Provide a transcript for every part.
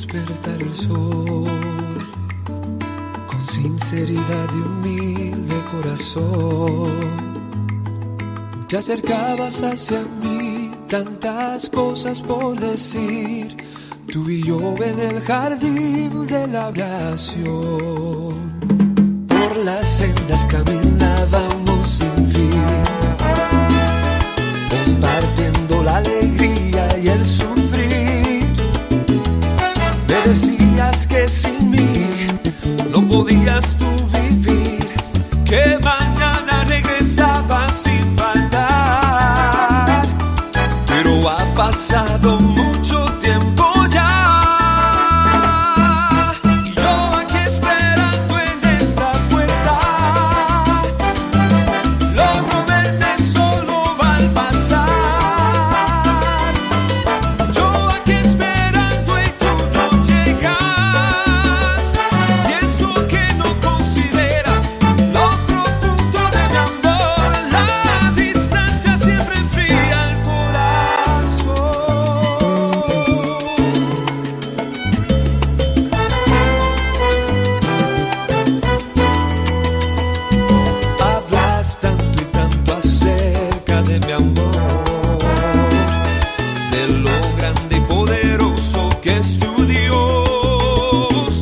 Despertar el sol, con sinceridad y humilde corazón, te acercabas hacia mí, tantas cosas por decir, tú y yo en el jardín de la oración. Por las sendas caminábamos sin fin, compartiendo la alegría y el sufrir. Me decías que sin mí no podías tú vivir, que mañana regresabas sin faltar. Pero ha pasado mucho tiempo ya, y yo aquí esperando en esta puerta, logro verte solo al pasar. Yo aquí esperando y tú no llegas. Pienso que no consideras lo profundo de mi amor. La distancia siempre enfría el corazón. Hablas tanto y tanto acerca de mi amor, de lo grande y poderoso que es tu Dios.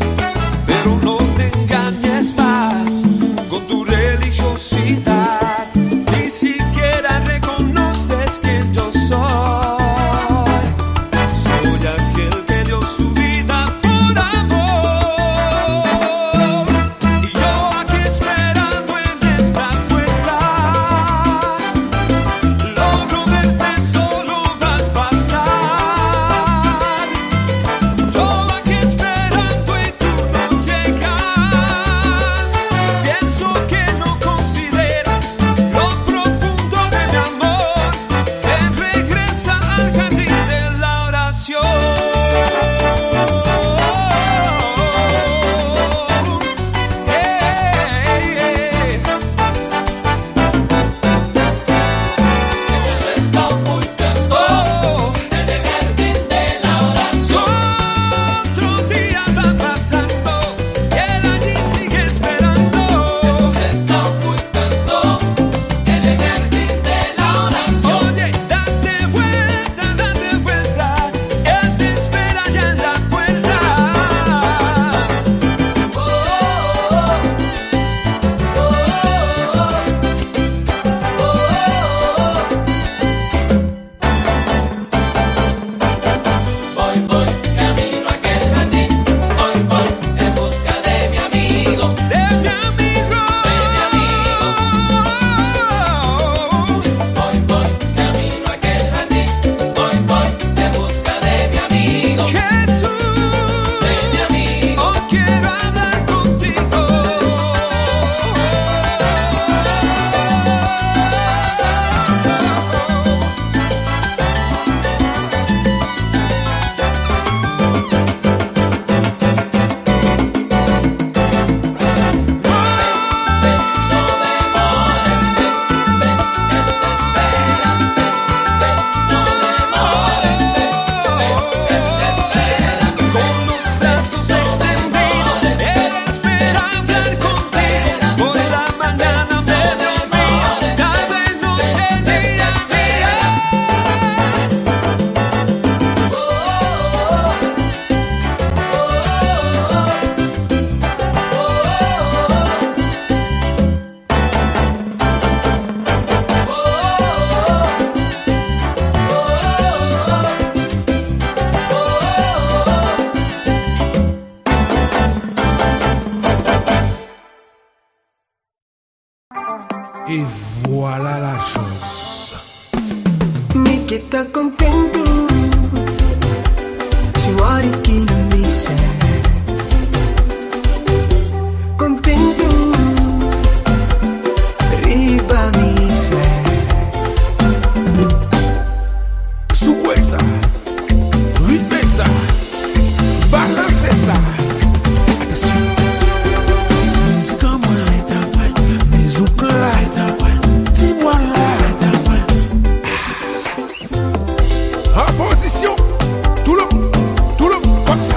Pero no te engañes más con tu religiosidad, ni siquiera reconoces quién yo soy. Soy aquel que dio su vida por amor. Y yo aquí esperando en esta puerta, logro verte solo al pasar. Yo aquí esperando y tú no llegas. Pienso que no consideras lo profundo de mi amor. Ven, regresa al jardín de la oración. Hey, hey. Jesús está ocultando en el jardín de la oración. Otro día va pasando y él allí sigue esperando. Jesús está ocultando en el jardín de la oración. Oye, date vuelta, él te espera ya en la puerta. Oh, oh, oh, oh, oh. Voy, voy, camino a aquel jardín. Voy, voy, en busca de mi amigo. De mi amigo. De mi amigo. Voy, voy, camino a aquel jardín. Voy, voy, en busca de mi amigo. Jesús, De mi amigo. hoy quiero hablar contigo. Ven, no demores, ven, ven, él te espera, ven, ven, no demores, ven, ven, él te espera, Con ven, los brazos no extendidos, demores, él ven, espera ven, hablar él te contigo. espera, Por ven, la ven, mañana, no mediodía, demores, tarde, ven, noche, ven, él te día a día. espera. Oh, oh, Et voilà la chose. Mi ke ta kontentu Si wari kina mise Kontentu Riba mise Soukoue sa, ritme sa, balanse sa. Atansyon. Mizik an mwen. Se ta mwen. Mizouk la. Se ta mwen. Ti bwa la. Se ta mwen. An pozisyon. Tout le, tout le, comme ça.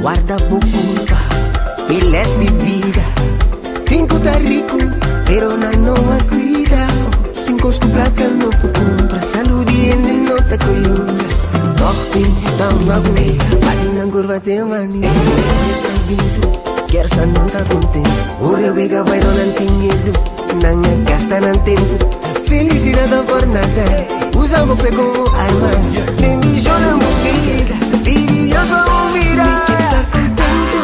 Warda bo kurpa, e les di bida. Tin ku ta riku, pero nan no a kuida. Tin kos ku plaka no por kumpra, salú di hende no ta koyunga. Tòg tin ta un awe, bati nan kurpa te amanesé. Kersa nan ta kontentu, ora wega bai no nan tin miedu. Nan a gasta nan tempu, felisidat ta por nada. Usa bo fe komo arma, bendishona bo bida, pidi Dios pa bo mira. Mi ke ta kontentu,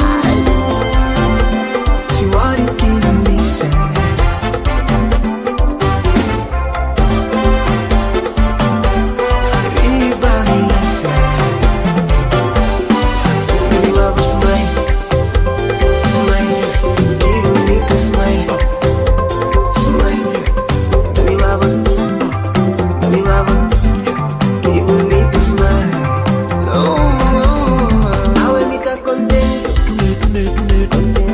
si wòrdu kina misa. Riba misa. Riba bo smile, smile, ki bunita smile, smile. Riba bo, riba bo, ki bunita smile. Oh, oh, awe mi ta kontentu, kontentu.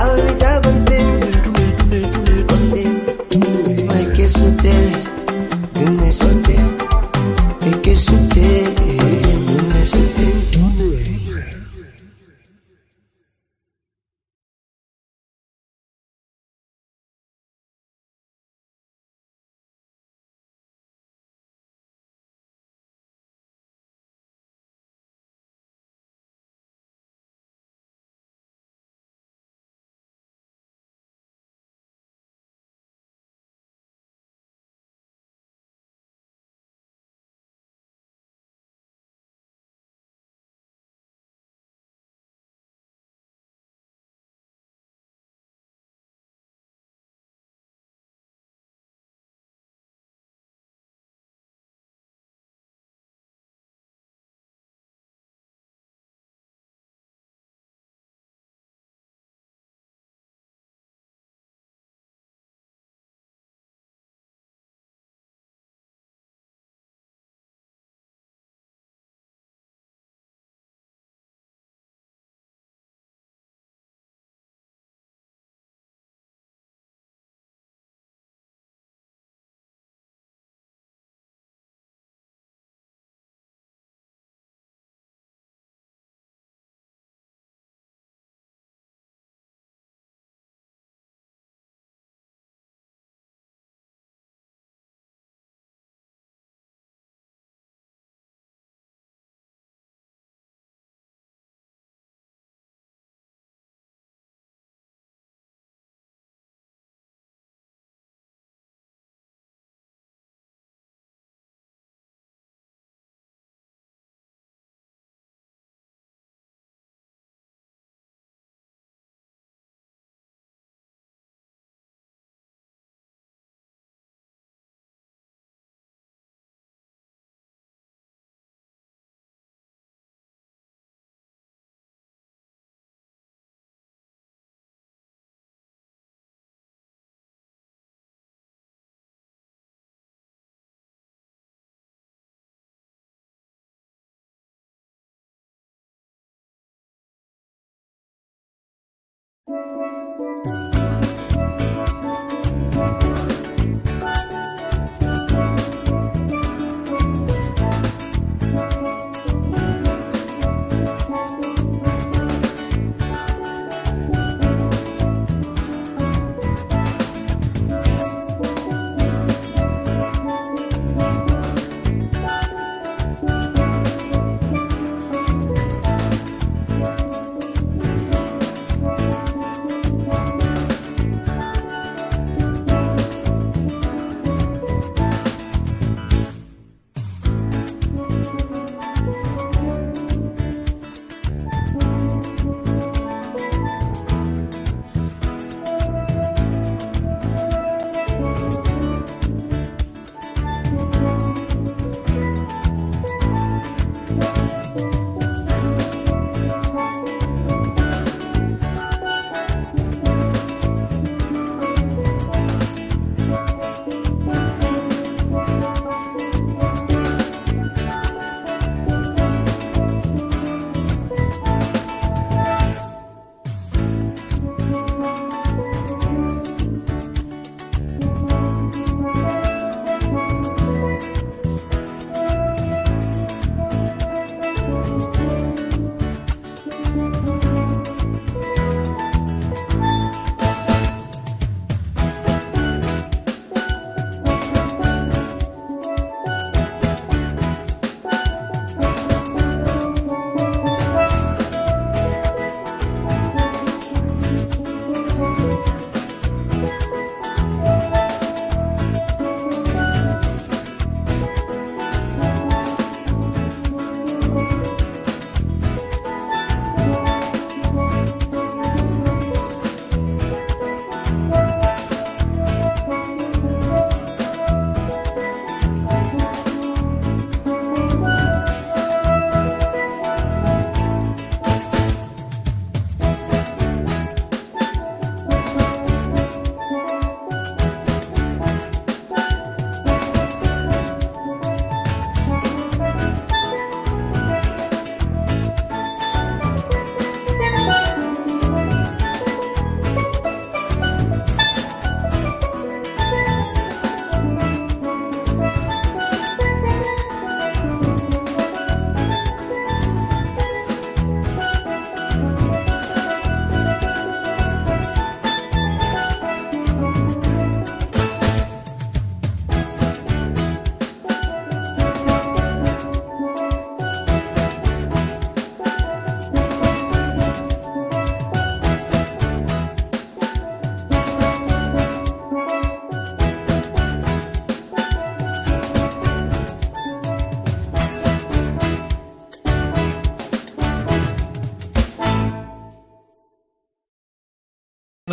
Awe mi ta kontentu, kontentu. Mai ke sute, dune sute. Mi ke sute, dune sute.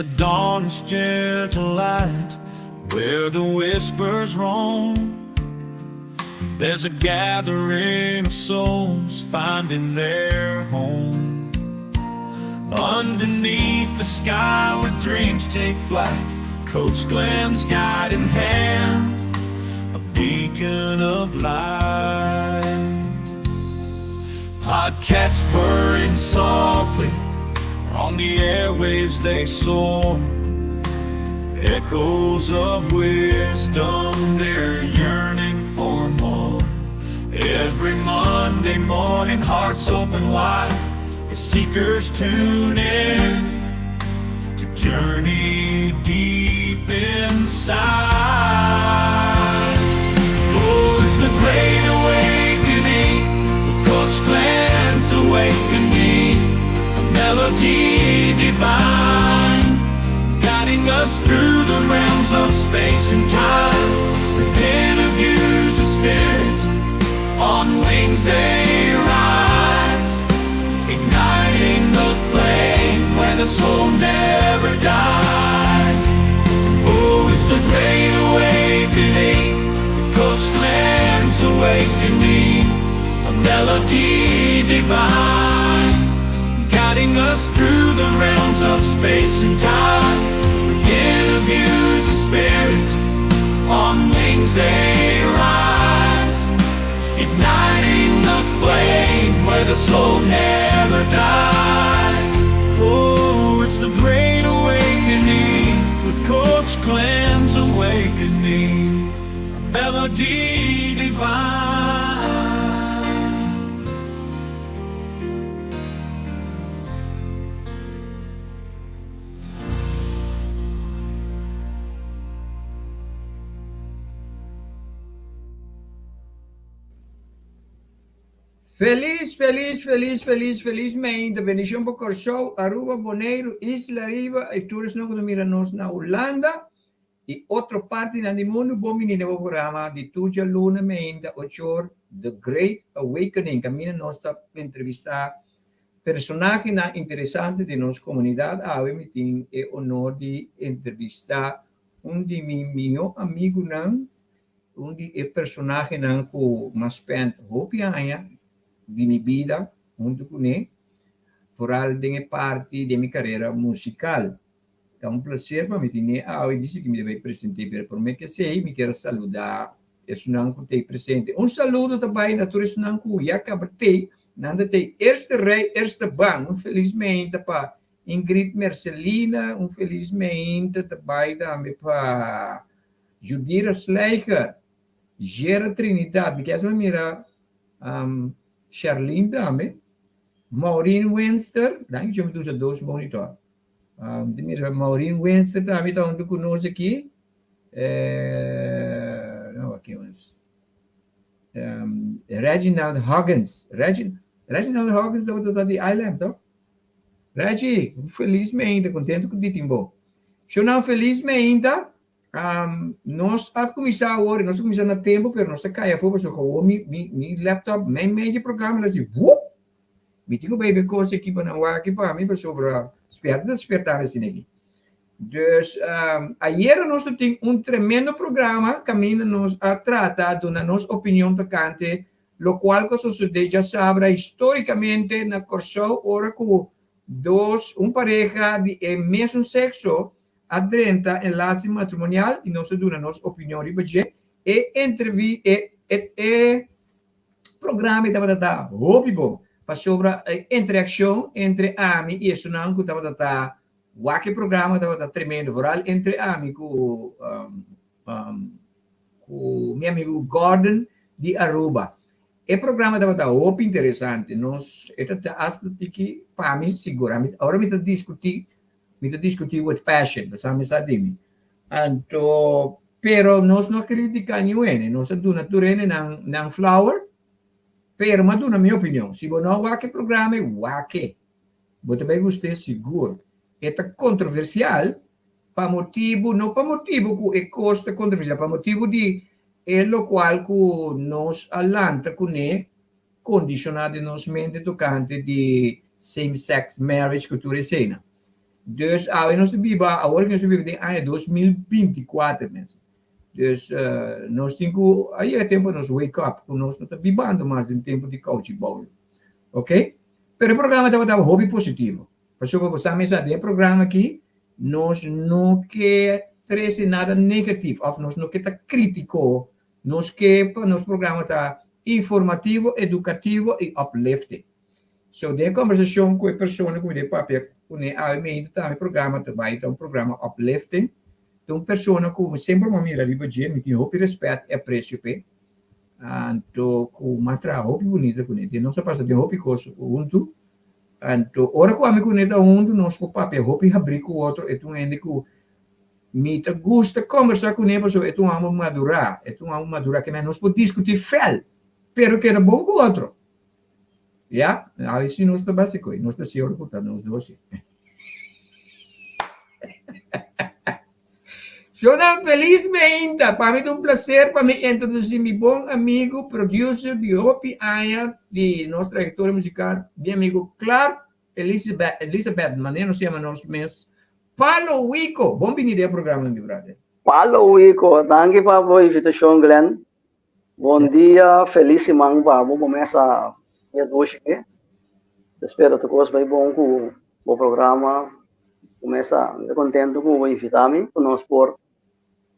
The dawn's gentle light, where the whispers roam, there's a gathering of souls finding their home. Underneath the sky where dreams take flight, Coach Glenn's guiding hand, a beacon of light. Podcasts purring softly, on the airwaves they soar. Echoes of wisdom, they're yearning for more. Every Monday morning, hearts open wide as seekers tune in to journey deep inside. Oh, it's the great awakening with Coach Glenn's awakening, a melody divine, guiding us through the realms of space and time. With interviews of spirit, on wings they rise, igniting the flame where the soul never dies. Oh, it's the great awakening with Coach Glenn's awakening, a melody divine, guiding us through the realms of space and time. With interviews of spirit, on wings they rise, igniting the flame where the soul never dies. Oh, it's the great awakening with Coach Glenn's awakening, a melody divine. Felis, felis, felis, felis, felis meinta. Bendishon pa Kòrsou, Aruba, Boneiru, Isla Riba i tur esnan ku ta mira nos na Hulanda i otro partinan di mundu. Bon bini na bo programa di tur djaluna meinta ochor, The Great Awakening, kaminda nos ta entrevistá personahenan interesante di nos komunidat. Awe mi tin e honor di entrevistá un di mi mihó amigunan, Un di e personahenan ku m'a spend hopi aña di mi bida huntu kuné, foral den e parti den mi karera musikal. Ta un plaser pa mi tin'é awe disi ku mi ta bai present'é, pero promé ku esei mi kier a saludá esunnan ku t'ei presente. Un saludo ta bai na tur esunnan ku ya kaba t'ei, nan ta t'ei eerste rij, eerste bank. Un felis meinta pa Ingrid Mercelina, un felis meinta ta bai tambe pa Judira Slijger, Jera Trinidad, mi kier mira Sherlyn tambe, Maureen Winster, dan ki mi ta usa dos monitor. Mi mira Maureen Winster tambe ta hunto ku nos aki. No, aki mas. Reginald Huggins. Reginald Huggins tabata di Island, toch? Reggie, felis meinta, contento cu di tin bo. Shownan felis meinta, um, nos a cuminsa awor, nos a cuminsa na tempo, pero nos a cay afo pasobra awor mi, mi, mi laptop mei mei dje programa la si wup! Mi tin cu bay be cos aki pa nan wak aki pa mi pasobra spierta ta spierta mi asina aki. Dus, um, ayera nos ta tin un tremendo programa caminda nos a trata duna nos opinion tocante Lokual ku a sosodé djasabra histórikamente na Kòrsou ora ku dos un pareha di e mesun sekso a drenta enlase matrimonial i nos a duna nos opinion riba dje. E entrevi e e programa ei tabata ta hopi bon pasobra e interakshon entre ami i esunnan ku tabata ta wak e programa tabata tremendo vooral entre ami ku Ku mi amigu Gordon di Aruba. E programa tabata hopi interesante. Nos e ta ta hasta tiki pa mi sigur. Ami ora mi ta diskutí, mi ta diskutí with passion, pasobra mi sa di mi. Anto, pero nos no a kritiká niun hende. Nos a duna tur hende nan nan flower, pero mi a duna mi opinion. Si bo no a wak e programa ei, wak e. Bo ta bai gust'é sigur. E ta kontroversial, Pa motibu, no pa motibu ku e kos ta kontroversial, pa motibu di e lokual ku nos a lanta kuné kondishoná den nos mente tokante di same sex marriage ku tur eseinan. Dus awe nos ta biba, awor ku nos ta biba den aña 2024 mensen. Dus nos tin ku a yega tempu pa nos wake up ku nos no ta bibando mas den tempu di kouchi boulo. Ok? Pero e programa tabata hopi positivo. Pasobra bo sa mesa den e programa aki nos no ke trese nada negativo òf nos no ke ta kritiko, nos ke pa nos programa ta informativo, edukativo i uplifting. So den e kombersashon ku e persona ku mi ta papia kuné awe meinta tambe programa ta bai ta un programa uplifting. Ta un persona ku mi semper mi a mira riba dje, mi tin hopi rèspèt i apresio p'e. Anto ku mi a traha hopi bunita kuné. Den nos a pasa den hopi kos huntu. Anto ora ku ami kuné ta huntu nos por papia hopi habrí ku otro. E ta un hende ku mi ta gusta kombersá kuné pasobra e ta un hòmber madurá. E ta un hòmber madurá ke nos por diskutí fèl pero keda bon ku otro. Ya, awe si nos ta básiko i nos ta sigur ku ta nos dos. Shownan felis meinta! Pa mi ta un placer pa mi introduci mi bon amigo, producer di hopi aña di nos trayectoria musical, mi amigo Clark Elizabeth, Elizabeth, manera nos yama nos mes, Palo Wico! Bon bini den e programa, mi brother. Palo Wico, danki pa bo invitacion, Glenn. Bon dia, felis siman pa bo, bo mesa dia dushi aki. Espero tur kos bai bon ku bo programa. Bo mesa, mi ta kontento ku bo invita mi ku nos por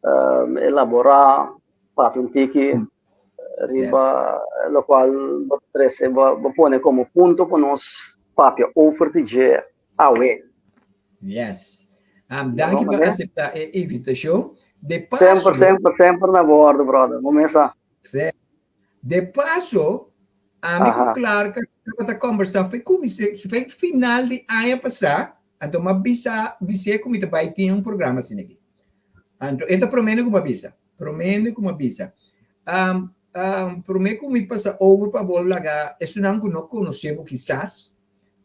elaborá, papia un tiki riba lokual bo trese, bo pone komo punto pa nos papia over di dje awe. Yes. Um, danki pa acepta e invitacion. De paso, Semper, semper, semper na bo orde, brother. Bo mesa. Se, de paso, ami ku Clark tabata conversa foi kumise, foi final di aña pasá, anto m'a bisa, bis'é ku mi ta bai tin un programa asina aki. Anto e ta promé ku m'a bisa, promé ku m'a bisa. Um, um, promé ku mi pasa over pa bo laga esunnan ku no konosé bo kisas,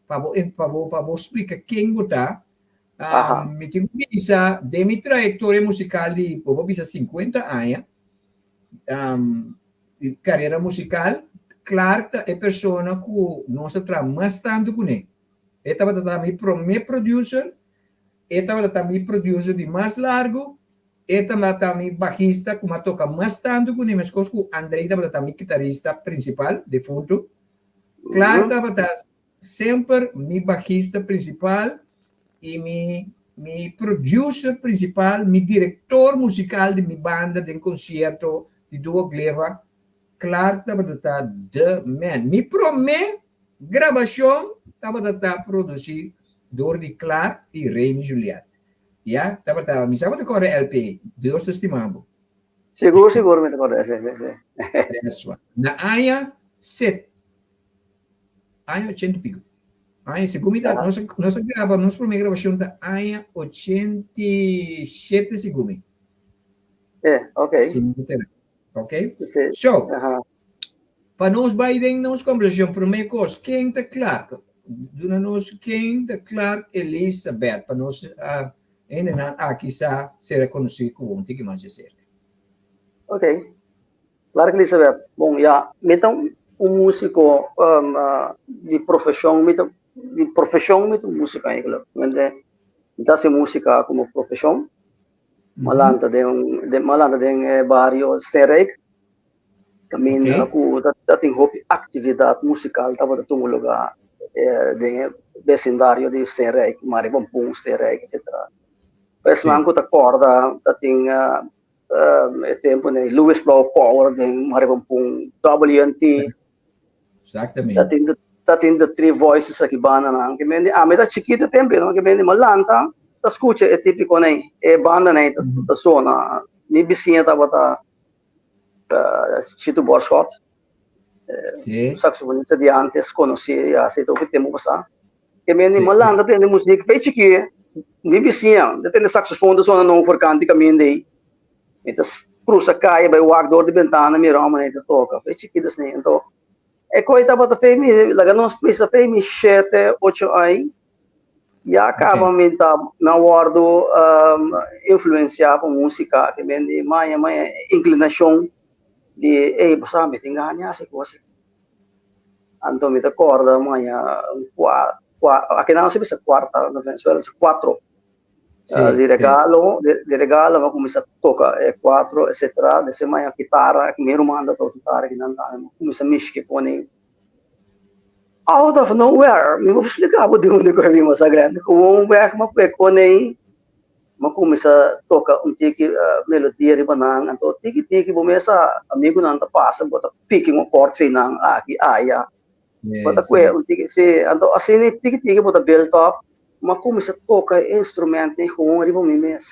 pa bo pa bo pa bo splika ken bo ta. Um, mi tin ku bisa den mi trayektoria musikal di bo por bisa 50 aña um, di karera musikal, Clark ta e persona ku nos a traha mas tantu kuné. E tabata ta mi promé producer, e tabata ta mi producer di mas largu, e tabata mi bajista ku mi a toka mas tantu kuné, meskos ku Andrei tabata ta mi kitarista prinsipal defuntu. Clark tabata semper mi bajista principal y mi mi producer principal, mi director musical di mi banda den concierto di Duo Gleva. Clark tabata ta the man. Mi prome grabacion tabata ta produci door di Clark y Remy Juliet. Ya, tabata, mi sa bo ta corda LP, Dios ta stima bo. Sigur, sigur mi ta corda, si, si, si. That's right. Na aña set, aña ochenta y pico. Aña, segun mi ta, nos, nos a graba, nos primer grabacion ta aña 87, segun mi. Eh, ok. Si mi ta ok? Si. So, Aha. pa nos bai den nos conversacion, primer cos, ken ta Clark? Duna nos ken ta Clark Elizabeth, pa nos uh, Hendenan aki sa sera konosí ku bo un tiki mas djaserka. Ok. Clark Elizabeth, bon ya, mi ta un músiko di profeshon, mi ta di profeshon mi ta un músiko eigenlijk. Mente mi ta hasi músika komo profeshon. Mi a lanta den, mi a lanta den e bario Steenrijk. Kaminda ku ta tin hopi aktividat musikal tabata tuma lugá den e besindario di Steenrijk, Maripampun, Steenrijk, etsetera. Pa esnan ku ta kòrda ta tin e tempu den Louis Flower Power den Maripampun, WNT, ta tin The Three Voices aki bandanan. Ke mende ami ta chikito e tempu ei, ke mende mi a lanta ta skucha e tipikonan ei, e bandanan ei ta sona. Mi bisiña tabata Chito Borschot, Sí. saxofonista di antes conocí ya hace hopi tempo pasá. Ke men mi lanta tende muziek pe chikí, mi bisiña ta tende saxofon ta sona na un forkant di kaminda ei. Mi ta crusa kaya bai wak dor di bentana mira hòmber ei ta toka fe chikito asina. Anto e koi tabata fe mi laga nos bisa fe mi shete ocho aña. Ya kaba mi ta mi a wòrdu influensiá pa músika ke men di maña maña inklinashon di ey bo sa mi tin gana di hasi kos. Anto mi ta kòrda maña un kua. Aki nan nos bisa cuarta, na Venezuela bisa cuatro. Di regalo, di regalo mi a cuminsa toca e cuatro etcetera. Despues mi a haña kitara, mi ruman ta toca kitara kinan tambe, mi a cuminsa mishki pone. Out of nowhere, mi no por splica bo di unda cu a bin masa grandi, gewoon weg mi a pue con ei, mi a cuminsa toca un tiki melodia riba nan, anto tiki tiki bo mes sa amigunan ta pasa bo ta piki un akord fi nan aki aya, bo ta cue un tiki, si, anto asina tiki tiki bo ta build up, mi a cuminsa toca e instrument ei gewoon riba mi mes.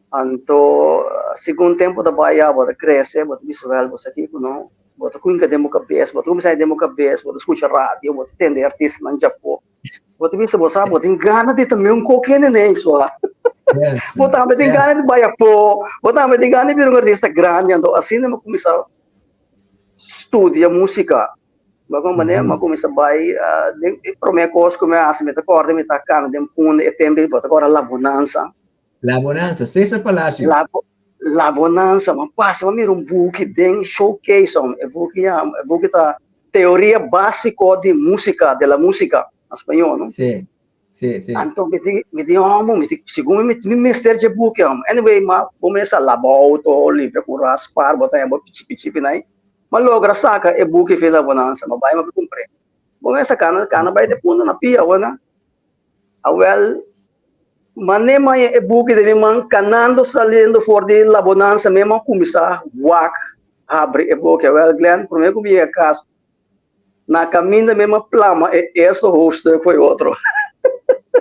Anto segun tempo ta bai ya bo ta crece, bo ta bisa wel bo sa kico no, bo ta cuinca den bo cabes, bo ta cuminsa den bo cabes, bo ta scucha radio, bo ta tende e artistanan djapo, bo ta bisa bo sa bo tin gana di tambe un koki nene sua. Bo tambe tin gana di bai afo, bo tambe tin gana di bira un artista grandi, anto asina mi a cuminsa studia musica. Bo con manera mi a cuminsa bai den e prome cos cu mi a haci mi ta corda mi ta cana den punda e tempo bo ta corda La Bonanza. La Bonanza, Cesar Palacio. La, La Bonanza, mi a pasa mi a mira un buki den showcase hom, e buki yama, e buki ta Teoria Basico di Musica, de la Musica, na spañol no. Si, si, si. Anto mi di, mi di homo, mi di, segun mi, mi mester dje buki hom. Anyway, mi a cuminsa laba auto, limpia cura, spar, bo ta haya bo pichi pichi pinai. M'a logra saka e buki fi La Bonanza, m'a bai m'a bai kumpr'é. Bo mester kana kana bai te punta na pia awor nan. Awel, manera m'a haña e buki den mi man, kanando saliendo for di La Bonanza mi a kuminsá wak habri e buki. Awel Glenn, promé ku mi yega kas, na kaminda mi a plama e eerste hoofdstuk for e otro.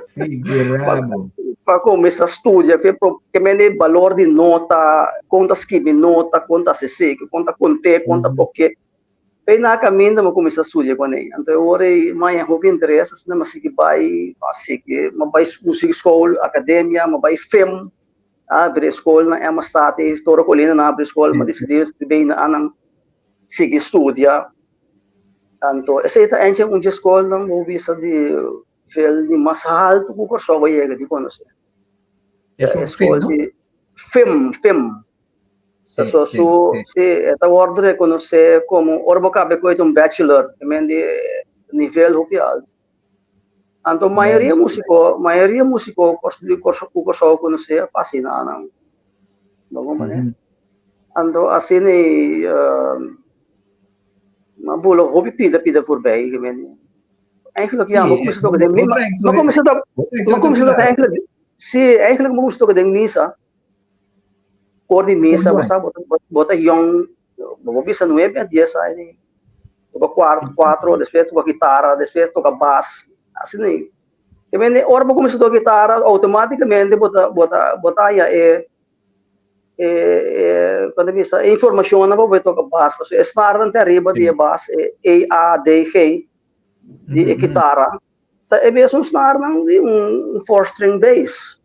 Figura bo. Pa kuminsá studia, ke mende balor di nota, kon ta skibi nota, kon ta hasi seki, kon ta kont'é, kon ta tok'é. P'ei na kaminda mi kuminsá studia kuné. Anto e ora ei mi haña hopi interes, asina mi a sigui bai, mi a sigui, mi a bai musik skol, akademia, mi a bai fim, a habri e skol na Emma State, Toro Colina nan a habri skol, mi a disidí bai na nan sigui studia. Anto esei ta eindje un dje skolnan bo bisa di nivel di mas haltu ku Kòrsou a yega di konosé. Es un skol FIM, no? di FIM, FIM. Sí, So, sí, su, sí. sí, e ta wòrdu rekonosé komo ora bo kaba ku e ta un bachelor, e men di nivel hopi altu. Anto mayoria Nice. músiko, mayoria músiko di Kòrsou ku Kòrsou konosé a pasa na nan. Bo komprendé? Anto asina ei m'a bula hopi pida pida voorbij, ke men eigenlijk ja, Sí, m'a kuminsá toka den bo mi, m'a trayectoria, kuminsá toka, bo m'a trayectoria kuminsá toka ta eigenlijk, sí, eigenlijk m'a kuminsá toka den misa, kor di misa, bo Kor sa bo ta bo ta yòn, bo por bisa nuebe a dies aña, toka kuar kuatro, despues toka kitara, despues toka bas, asina ei. Ke men ora bo kuminsá toka kitara outomátikamente bo ta bo ta bo ta haña e e e kon ta bisa e informashonnan pa bo por toka bas, pasobra e snarnan te ariba di e bas, e A, D, G di e kitara, ta e mesun snarnan di un four string bass,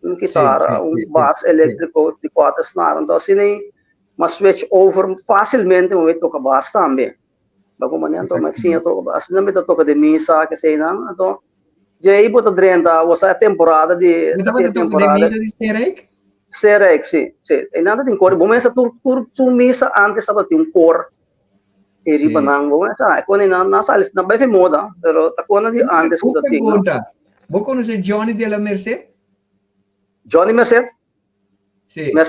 un kitara, un bas eléktriko di kuater snar. Anto asina ei m'a switch over fásilmente mi a toka bas tambe. Bo kumane anto mi a siña toka bas. Asina mi ta toka den misa keseinan. Anto djei bo ta drenta, bo sa e temporada di Bo tabata toka den misa di Sterijk? Sterijk, si, si. Einan ta tin kor. Bo mester tur tur tur misa antes tabatin un kor. E riba nan bo sa e kone nan nan sali nan bai fe moda pero ta kone di antes ku ta tin no. Pregunta, bo konosé Johnny de la Merced? Johnny Merced? Sí. Mer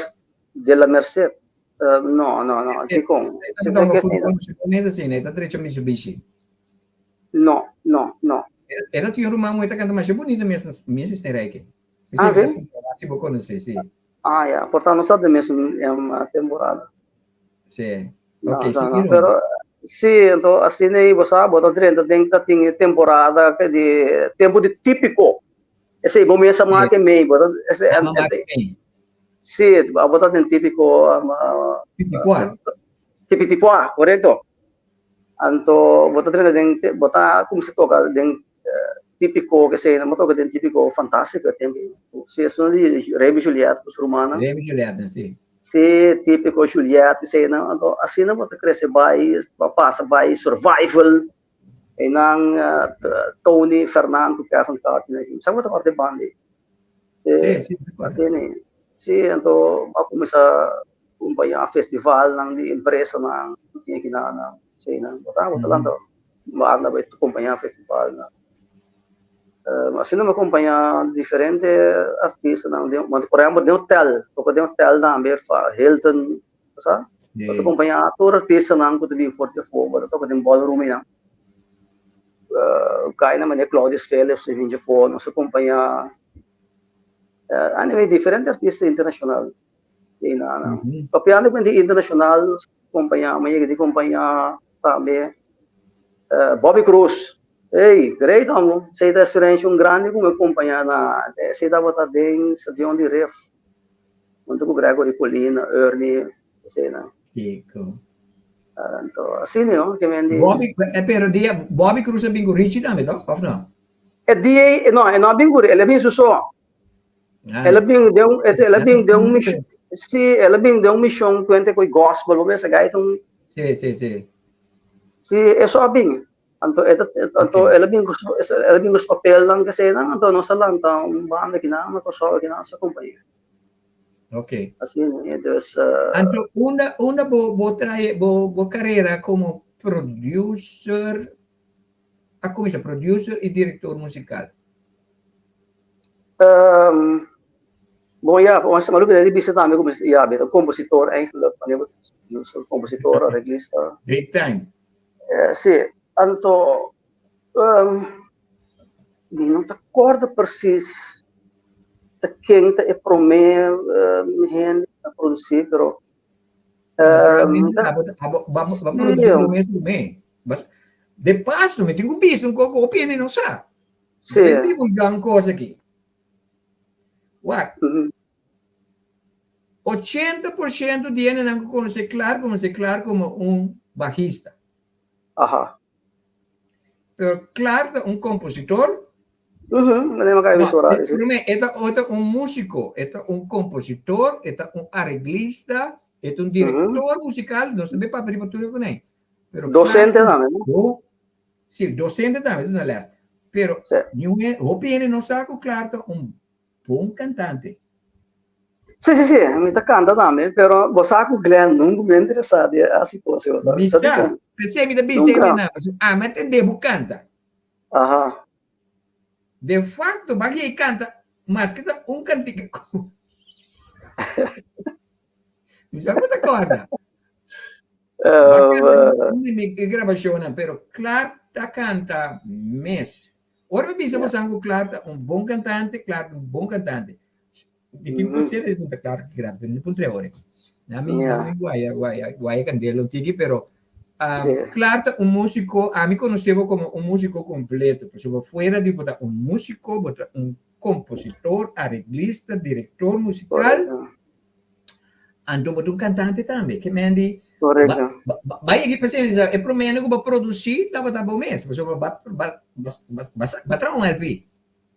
de la Merced. No, no, no, dikon? E ta toka futbol muchu bon mes asina, e ta drecha Mitsubishi. No, no, no. E ta tin un ruman muhé ta kanta masha bunita mes mes Stenrijk. Ah, sí? Si bo konosé, sí. Ah, ya, por ta no sa den mesun temporada. Sí. No, Ok, no, sí, no, mira. pero sí, entonces así nei bo sa, bo ta drenta den ta tin e temporada ke di tempo di típico. Ese bo mesa Sí. make mei, bo ta ese Mama make mei. Sí, bo ta den típico Tipipua. Tipitipua, correcto. Anto bo ta drenta den bo ta kuminsá toka den típico ke sei, bo toka den típico fantástico e tempo. Sí, esun di Remy Juliet ku su rumannan. Remy Juliet, sí. Sí, típico Juliet esei nan. Anto asina bo ta krese bai, bo a pasa bai Survival, einan Tony, Fernand ku Kevin Carter. Sa bo ta kòrda e banda ei? Sí, sí, mi ta kòrda. Sí, anto bo a kuminsá kumpañá festivalnan di empresanan ku tin aki na, na, eseinan. Bo ta, bo ta lanta banda bai kumpañá festivalnan. Asina mi a acompaña diferente artistanan, por ehempel den hotel, toca den hotel tambe, Hilton, sa? Bo ta acompaña tur artistanan cu ta bin for di afo, bo ta toca den ballroom einan. Guy nan manera Claudius Philips ta bin di afo, nos a acompaña, anyway diferente artista internacional einan. Papiando cu di internacional, nos a acompaña, mi a yega di acompaña tambe Bobby Cruz. Ey, great amo. Esey ta experiencia un grandi cu mi acompaña na, esey tabata den stadion di Rif. Hunto cu Gregory Colina, Ernie, eseynan. Kiko. Anto, asina no, ke men di. Bobby, pero dia Bobby Cruz a bin cu Richie tambe toch, of no? E dia ey, no, e no a bin cu, el a bin su so. Ah. El a bin den un, el a bin den un mision, si, el a bin den un mision cuente cu gospel, bo mester gaita un. Si, si, si. Si, eso a bin. Anto e ta, anto el a bin ku su, el a bin ku su papelnan kesenan, anto nos a lanta un banda kinan na Kòrsou kinan sa kompañia. Ok. Asina, e dus. Anto unda unda bo bo trae bo bo karera komo producer a kuminsá, producer i direktor musikal? Bon ya, mi a lubida di bisa tambe ku mi ya mi ta kompositor eigenlijk, wanneer bo ta producer, kompositor, areglista. Big time. Si, anto mi no ta korda precies ta ken ta e prome hende a produci, pero Naturalmente abo abo bo a produci bo mes prome. De paso mi tin ku bisa un koko hopi hende no sa. Si. Mi tin un gran kos aki. Wak. 80% di hendenan ku konosé Clark, konosé Clark komo un bajista. Aha. Pero Clark ta un kompositor. Manera mi a bisa ora. Promé, e ta e ta un músiko, e ta un kompositor, e ta un areglista, e ta un direktor musikal, nos tambe papia riba tur e kuné. Pero Docente tambe, no? Sí, docente tambe ta duna les. Pero niun hende, hopi hende no sa ku Clark ta un bon kantante. Sí, sí, sí, mi ta kanta tambe, pero bo sa ku Glenn nunka mi a interesá di hasi kos así, bo sa. Mi sa, p'esei mi ta bisa e nan, pasobra ami a tende bo kanta. Aha. De facto, baki ei kanta maske ta un kantika ku Mi sa ku ta kòrda. Mi grabashonnan, pero Clark ta kanta mes. Ora mi bisa bosan ku Clark ta un bon kantante, Clark ta un bon kantante. Mi tin ku ser di punta Clark ki grata, pero mi puntra ora. Na mi na mi guaya guaya guaya kandela un tiki, pero Clark ta un músiko, ami konosé bo komo un músiko kompleto, pasobra fuera di bo ta un músiko, bo ta un kompositor, areglista, direktor musikal, anto bo ta un kantante tambe. Ke men di bai yegi p'esei mi sa e promé ku bo produsí tabata bo mes, pasobra bo bo a traha un LP.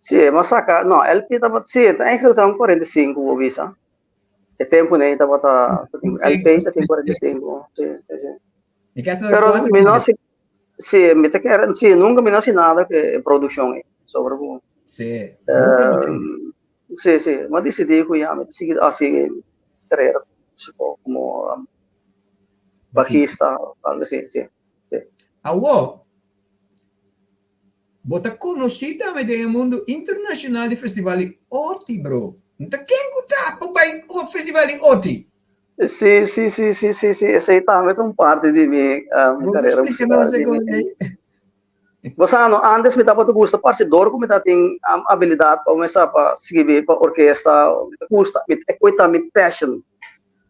Sí, mi a saka, no, LP tabata, sí, eigenlijk ta un 45 bo bisa. E tempu nei tabata, LP ta tin 45, sí, sí, sí. Pero mi no hasi, sí, mi ta kere, sí, nunka mi no hasi nada ku e produkshon ei, sobre ku. Sí, Sí, sí, mi a disidí ku ya mi ta sigui hasi karera komo bajista, algo así, sí, sí. Awor, Bo ta konosí tambe den e mundu internashonal di festival di Oti, bro. N ta ken ku ta pa bai ot festival di Oti? Sí, sí, sí, sí, sí, sí, esei tambe ta un parti di mi Bo por karera splika nos musical. e kos ei? Bo sa no, antes mi tabata gusta parse dor ku mi ta tin abilidat pa kuminsá pa skribi pa orkesta, mi ta gusta, mi ta, e ta mi passion.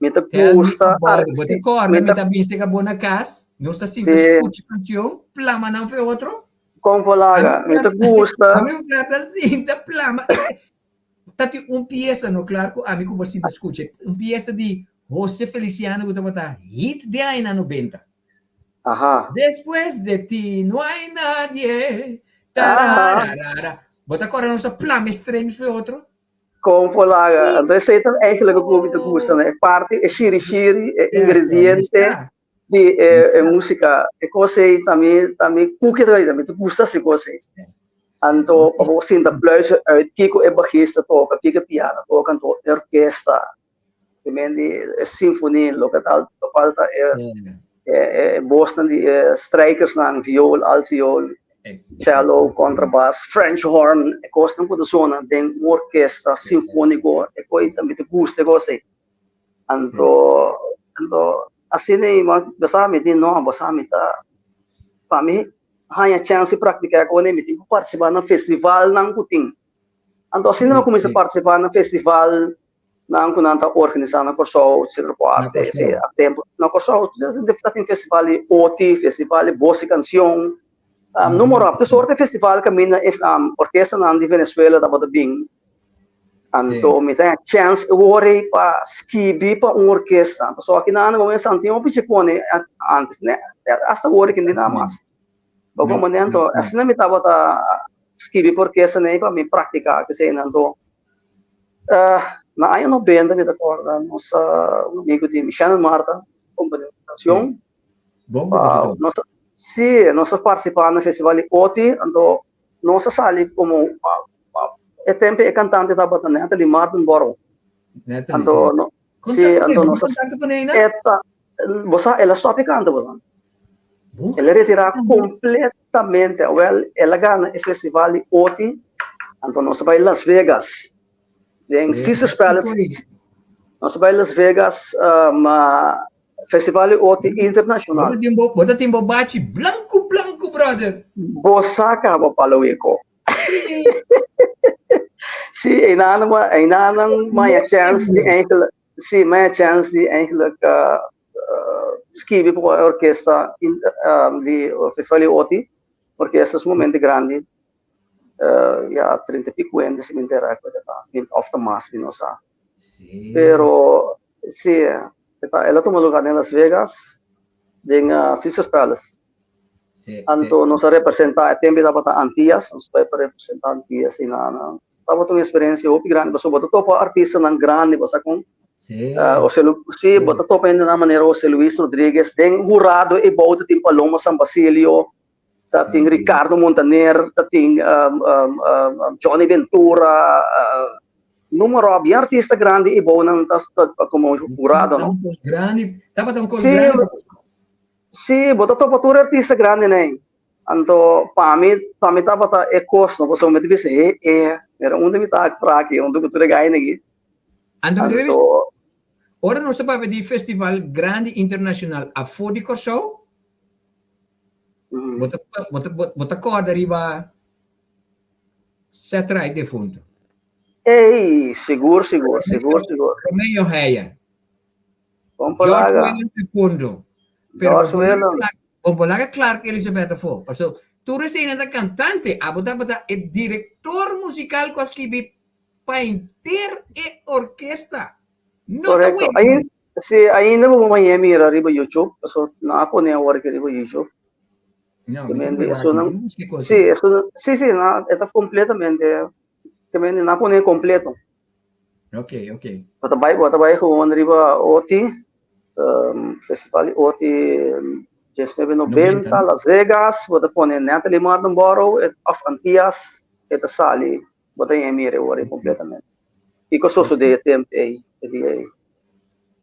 Mi ta Tell me gusta about it. Bo si, ta kòrda mi mi ta ta bisa ka bo na kas, nos ta sinta si skucha kanshon, plama nan fe otro. Kon por Ami laga, mi ta ta gusta. ami ku ta sinta plama. Ta tin un piesa no klar ku ami ku bo sinta skucha, un piesa di Jose Feliciano ku tabata hit den añanan nobenta. Aha. Despues de ti no hay nadie. Aha. Tarararara. Bo ta kòrda nos a plama e strings fe otro? Kon por laga. Anto esei ta eigenlijk ku mi ta gusta, no? E parti, e shiri shiri, e ingrediente di e e músika. E kos ei ta mi ta mi kuki ta mi ta gusta hasi kos ei. Anto pa bo sinta pluizen uit kiko e bajista toka, kiko e piano toka, anto e orkesta, te men di e sinfonie, loke ta lokual ta e e bosnan di e strijkersnan, viool, altviool. Cello, contrabass, French horn, e kosnan ku ta sona den un orkesta sinfóniko, e kos ei mi ta gusta e kos ei. Anto, anto asina ei bo sa mi di no, bo sa mi ta pa mi haña chèns di praktiká e kos ei mi tin ku partisipá na festivalnan ku tin. Anto asina mi a kuminsá partisipá na festival nan ku nan ta organisá na Kòrsou, Centro por Arte, ese a tempu. Na Kòrsou ta tin festival di Oti, festival di Bos i Kansion, noem op. Tur sorto di festival kaminda e orkestanan di Venezuela tabata bin. Anto mi ta haña chèns e wor ei pa skibi pa un orkesta. Pasobra aki nan bo mester tin hopi chikone antes, asta awor aki no tin nada mas. Bo comprende? Anto asina mi tabata skibi pa orkestanan ei pa mi praktiká eseinan. Anto Na aña 90 mi ta acorda nos un amigo di mi, Shannon Marta, compone un canción. Bon compositor. Nos, sí, nos a participa na festival di Oti, anto nos a sali como e tempo e cantante tabata Natalie Mardenborough. Natalie, Anto, sí. no, Con sí, tanto anto con nos a contacto con ella? eta, bo sa, el a stop e canta, bo sa. Bon El a retirá cantante. completamente. Wel, el a gana e festival di Oti, anto nos a bai Las Vegas. Den Sí, Caesars kiko Palace. ei? Nos a bai Las Vegas, festival di Oti internacional. Bo ta tin bo, bo ta tin bo bachi blanco blanco, brother. Bo sa caba palo weko. Sí, einan, einan maya chance di eigenlijk, sí, maya chance di eigenlijk skibi pa orkesta in, di Festival di Oti, orkesta sumamente grandi. Ya 30 y pico hende si mi entera cu ta, of ta mas, mi no sa. Pero sí, el a tuma lugar den Las Vegas, den Caesars Palace. Anto nos a representa, e tempo tabata Antillas, nos bai pa representa Antillas y na, na, tabata un experiencia hopi grandi, pasobra bo ta topa artistanan grandi, bo sa con, José Lu, sí, bo ta topa hendenan manera José Luis Rodríguez, den hurado e bou ta tin Paloma San Basilio, ta tin Ricardo Montaner, ta tin Johnny Ventura, noem maar op, bien artista grandi e bounan ta, ta como hurado, no? Tabata un cos grandi, tabata un cos grandi. Sí, bo ta topa tur artista grandi nei. Anto pa mi, pa mi tabata e kos, no? Pasobra mi ta bisa, he, e, mira unda mi ta praki, unda ku tur e gaina aki. Anto mi ta bisa, Anto, ora nos ta papia di festival grandi internacional afó di Kòrsou, bo ta, bo ta, bo ta kòrda riba Ced Ride defunto. Ey, sigur, sigur, sigur, sigur. Romeo Heyer. Bon George palaga. Williams defunto. Pero George bo laga Williams. Clark, bo bo laga Clark Elizabeth afó. Paso tur eseinan ta kantante, abo tabata e direktor musikal ku a skibi pa henter e orkesta. No ta Correcto. wega. Ain, sí, ainda bo mañe mira riba YouTube, paso nan a pone awor aki riba YouTube. No, Ke mi men tin di ku esun wak, mi nan, tin buska e kos sí, ei. esun, sí, sí, nan e ta completamente, ke men di nan a pone completo. Ok, ok. Bo ta bai, bo ta bai gewoon riba Oti, festival di Oti 1990, 90, no? Las Vegas, bo ta pone Natalie Mardenborough of Antillas, e ta sali, bo ta yen mira e ora ei completamente. Kiko sosode e tempo ei, e dia ei.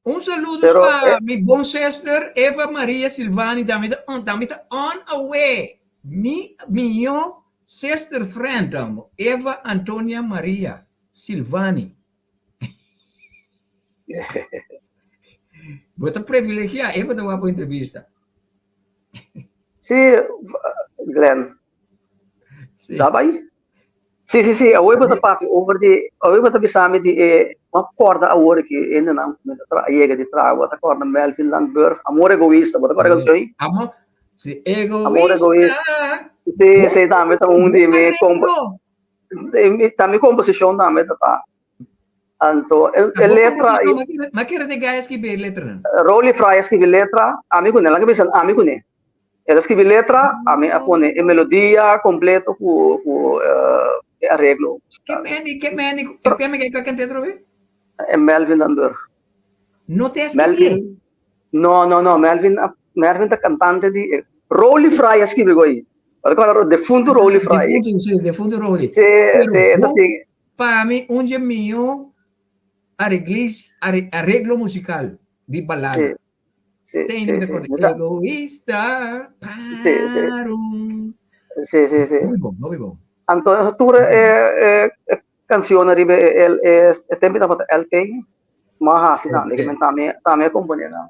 Un saludos Pero pa e mi bon sister Eva Maria Silvani, tambe ta on, tambe ta on away. Mi mihó sister friend tambo, Eva Antonia Maria Silvani. Bo ta privilegiá, Eva ta wak bo entrevista. Sí, Glenn. Sí. Ta bai? Sí, sí, sí. Awor bo ta papia over di, awor bo ta bisa mi di e, bo acorda awor ki hendenan ku mi ta tra, a yega di traha, bo ta acorda Melvin Landburg, Amor Egoista, bo ta acorda Sí. canción ei? Amor, sí, Amor egoísta. Egoista. Sí, sí, tambe ta un di Bon mi compo, arreglo. di mi, ta mi composicion tambe ta ta. Anto, e, Ta e bo letra, composicion, ma kere, ma kere te gaya skibi e letranan? Rolly Fry a skibi letra, ami kuné, laga bisa ami kuné. El a skibi letra, ami a pone e melodia completo ku ku e areglo Ke musical. meni, ke meni, e ke meni ke kant'e atrobe? E Melvin Landburg. No te a skibié? Melvin, no, no, no, Melvin a, Melvin ta cantante di e Rolly Fry a skibi go'i. Bo ta corda defunto Rolly Ah, Fry. defunto, si, defunto Rolly. Si, Pero si, e ta bon, tin. pa mi un dje mihó areglis, areglo musical di balada. Si. Sí, Tem sí, de sí. acuerdo. Mi ta- Egoísta, Sí, sí. parum. Si, si, si. Hopi bon, hopi bon. Anto tur e e cancionnan riba e e e e tempo tabata LP, m'a hasi nan, leke men tambe tambe a componé nan.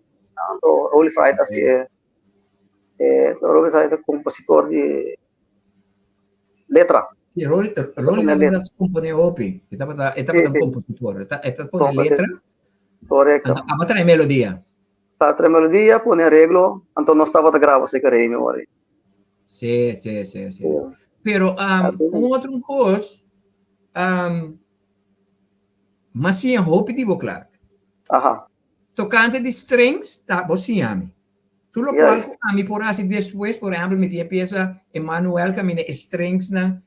Anto Rolly Fried a hasi e e Rolly Fried ta compositor di letra. Si, Rolly Rolly tabata componé hopi. E tabata e tabata un compositor. E ta e ta pone letra. Correcto. Anto aba trae melodia. Ta trae melodia, pone areglo, anto nos tabata graba seca Remy ora. Sí, sí, sí, sí. Pero um, un otro kos, um, ma siña hopi di bo, Clark. Aha. Tocante di strings, ta bo siña mi. Tur lo cual ku ami por hasi despues, por ehempel, mi tin e pieza Emmanuel camina e strings nan,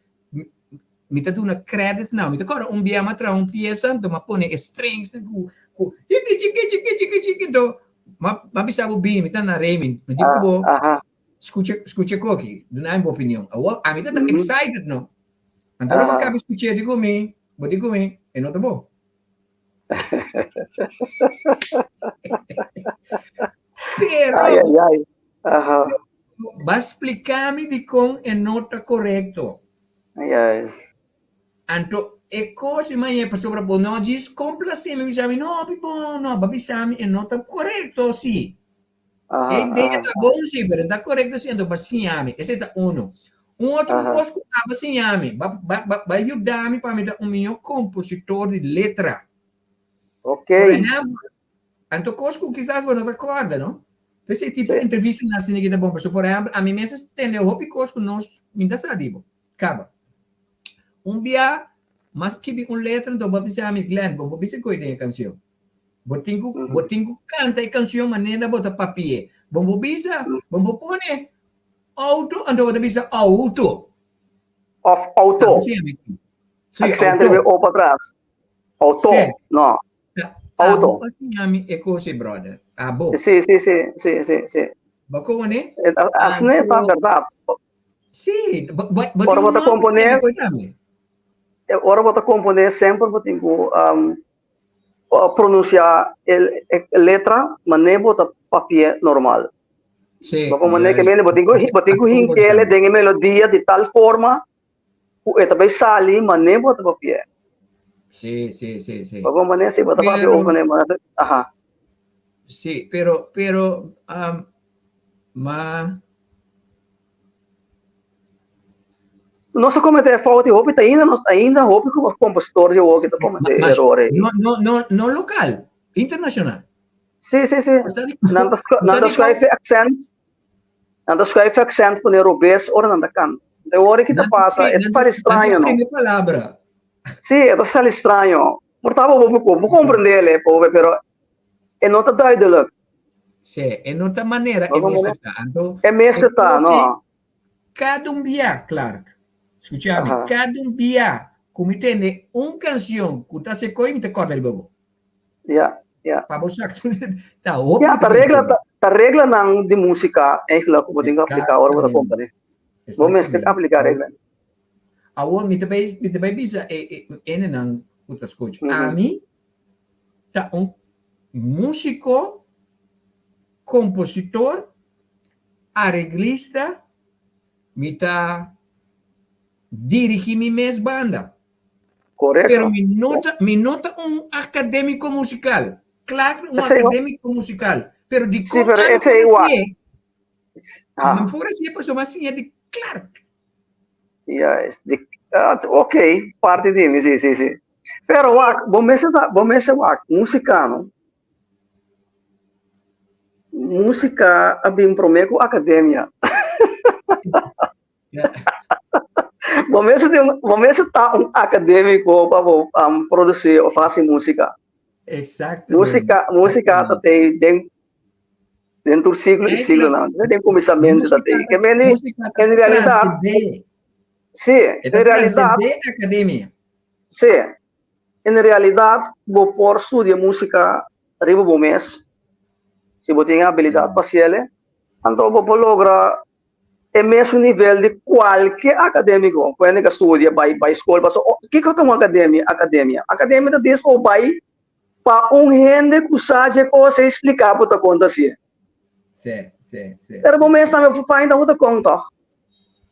mi ta duna credits nan. Mi ta kòrda un bia mi a traha un pieza, anto mi a pone e strings nan ku ku chiki chiki chiki chiki chiki, anto mi a bisa bo bini, mi ta na Raymond, mi di ku bo, Scucha, scucha koki, duna mi bo opinion. Awor, ami ta excited no. Anto ora bo caba scucha di cu mi, bo di cu mi, e no ta bo. Pero, Ay, ay, ay. Aha. ba splica mi dicon e no ta correcto. Yes. Anto e cos i mañe pasobra bo no djis complace mi, bisa mi, no, pipo, no, ba bisa mi e no ta correcto, si. E idea ta bon sí, pero ta korekto sí, anto ba siña mi. Esei ta uno. Un otro kos ku aba siña mi, ba ba ba ba yuda mi pa mi ta un mihó kompositor di letra. Ok. Por ehèmpel, anto kos ku kisas bo no ta kòrda, no? P'esei tipo entrevistanan asina ki ta bon. Pasobra, por ehèmpel, ami mes a tende hopi kos ku nos mi ta sa di bo. Kaba. Un bia mas skibi un letra, anto bo a bisa mi, Glenn, bo por bisa koe den e kanshon. Bo tin ku bo tin ku kanta e kanshon manera bo ta papi'é. Bo por bisa, bo por pone outo anto bo ta bisa outo. Of outo. Sí, Accent riba e o patras. Outo, Sí. no. Outo. Abo a siña mi e kos ei, brother. Abo. Sí, sí, sí, sí, sí, sí. Bo kone? Asina ta Anto, bèrdat. sí, bo bo bo Ora tin bo un ta nòmber komponé, tambe koe tambe. ora bo ta komponé semper bo tin ku pronuncia e letra mane bo ta papia normal. Sí, Bo mane ke juist. mene bo tin ku bo tin ku hinkele den e melodia di tal forma ku e ta bai sali mane bo ta papia. Sí, sí, sí, sí. Bo mane si bo ta papia Pero, over mane aha. sí, pero, pero, um, ma, Nos a comete e fout y hopi ta ainda nos ainda hopi compositor di awor ki ta comete Mas, error ei. no, no, no, no local, internacional. Sí, sí, sí. Sa di, Nan ta nan sa ta di schuif kon, e accent, nan ta schuif e accent pone robes ora nan ta canta. De ora ki ta nan ta, pasa, pri, e ta nan ta, sali nan ta straño, no? prime palabra. Sí, e ta sali straño. Por ta bo bo bo comprendele, pobre, pero e no ta duidelijk. Sí, e no ta manera No e ta mester manera ta. Anto, e e mester ta, kos ei, no. kada un bia, Clark, skucha mi, Aha. kada un bia ku mi tende un kanshon ku ta sekoi, mi ta kòrda riba bo. Ja, ja. Pa bo sa ta hopi Ja, mi ta ta pensa regla riba. ta, ta reglanan di músika eigenlijk ku bo tin ku apliká ora bo ta Exactamente. komponé. Bo mester Exactamente. apliká regla. Awor mi ta bai mi ta bai bisa e e hendenan ku ta skucha. Mhm. Ami ta un músiko, kompositor, areglista, mi ta dirigí mi mes banda. Pero Korekto. mi no ta mi no ta un akadémiko musikal. Klar un Esei akadémiko musikal, pero sí, dikon pero ami por esei wak. hasié? Ah. Mi por hasié pasobra mi a siña di Clark. Juist. Di, ah, ok, parti di mi, sí, sí, sí. Pero Sí. wak, bo mester ta, bo mester wak, música no. Música a bin promé ku academia. Ja. Bo mester tin, bo mester ta un académico pa bo um, produci of hasi música. Exactamente. Música, música ta Exactamente. te den Den tur siglo y Eigenlijk, siglonan. Den kuminsamentu ta música tei. ta, Ke meni, música ta en realidat, transcendé. sí, E ta en realidat, transcendé academia. sí, en realidat bo por studia músika riba bo mes, si bo tin e abilidat pa hasiel, anto bo por logra e mesun nivel di kualke akadémiko ku hende ku a studia bai bai skol. Pasobra kiko ta un akademia? Akademia, akademia ta dis pa bo bai Pa un hende ku sa dje kos ei spliká bo ta konta si. Sí, sí, sí, Pero bo sí, mes sí. tambe por find out bo ta kon tòg.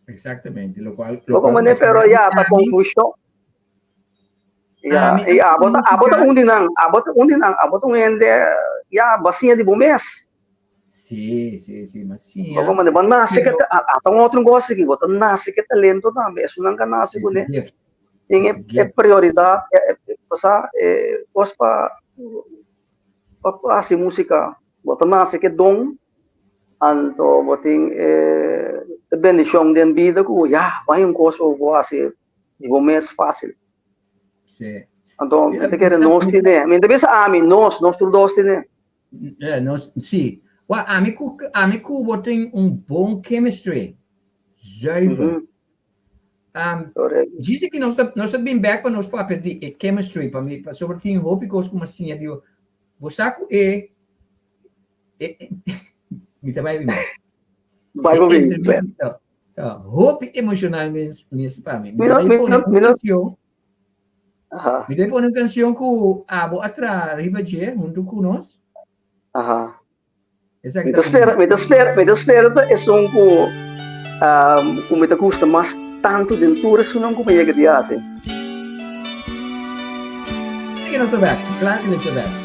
Exactamente, lo cual lo cual mane pero ya ta confusion. Ya, e abo ta abo ta un di nan, abo ta un di nan, abo ta un hende ya basinha di bo mes. Sí, sí, sí, mas sí. Bo mane bo nace que ata un otro gosi ki bo ta nace ke talento tambe, esun nan ka nace kuné. Tin e, e prioridad, e, o sea, e kos pa pa hasi música. Bo ta nace ke don Anto bo tin e bendishon den bida ku ya bai un kos ku bo hasi di bo mes fásil. Sí. Anto mi ta kere nos tine, mi ta bisa ami, nos, nos tur dos tine. Nos, sí. Wa ami ku ami ku bo tin un bon chemistry. Zuiver. Djis aki nos ta nos ta bin bek pa nos papia di e chemistry pa mi pasobra tin hopi kos ku mi a siña di bo. Bo sa ku e Mi ta bai bini. Bai bo bini. Hopi emocional mes mes pa mi. Mi ta bai pone un canción. Aha. Mi ta bai pone un canción ku abo a traha riba dje huntu ku nos. Aha. Esaki Mi ta spera, mi ta spera, mi ta spera ta esun ku um, ku mi ta gusta mas tantu den tur esunnan ku mi yega di hasi. Sige nos ta bek. Klaar ku nos ta bek.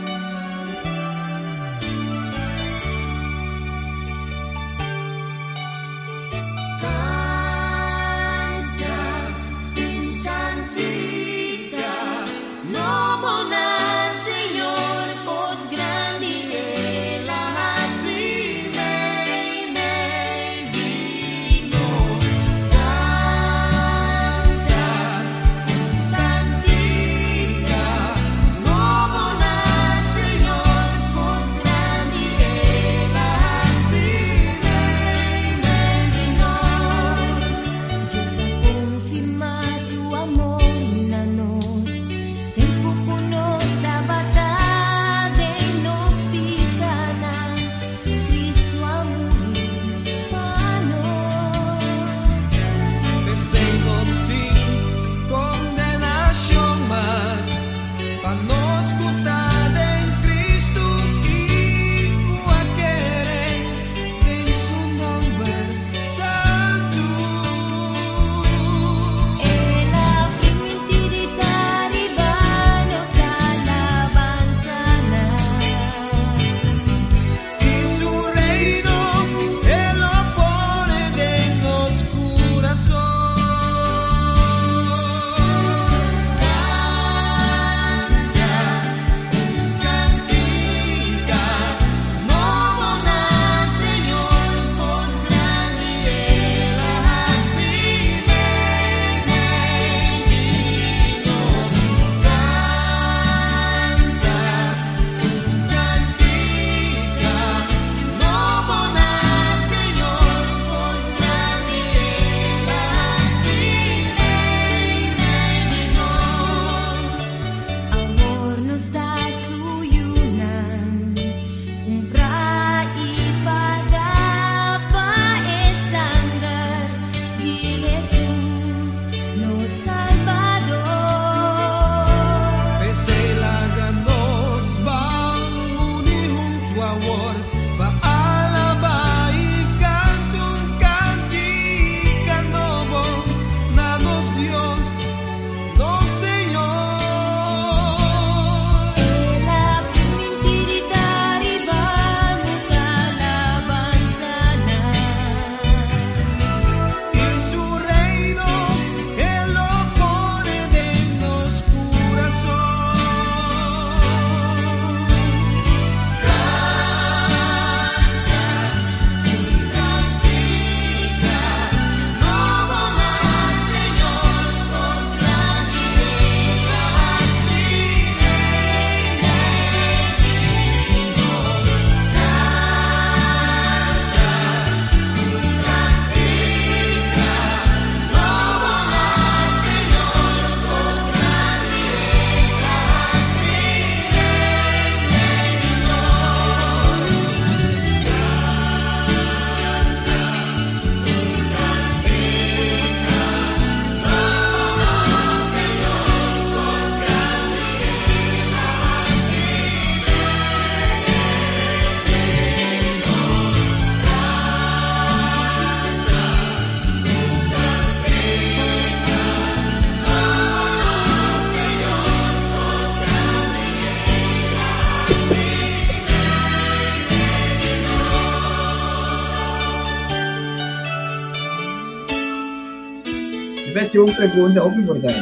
Mi a un pregunta hopi importante.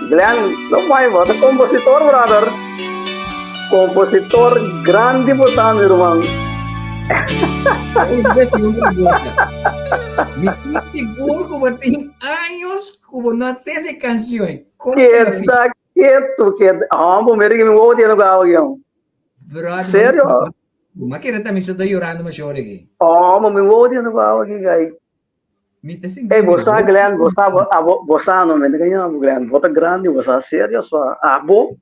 Glenn, no bai, bo ta compositor, brother. Compositor grandi bo ta, mi ruman. Mi a un pregunta. Mi tin sigur ku bo tin años ku bo no a tende canción. Keda ketu, keda. Ah, bo mira que mi wowo tiene gawa guion. Brother, Serio? Ma kere ta mi so ta llorando ma shore aquí. Oh, ma mi wowo tiene gawa aquí, guy. Mi ta sinti. Hey, bo sa Glenn, bo sa, bo, abo, bo sa no, mente ganha, Glenn, bo ta grande, bo sa serio, so, abo,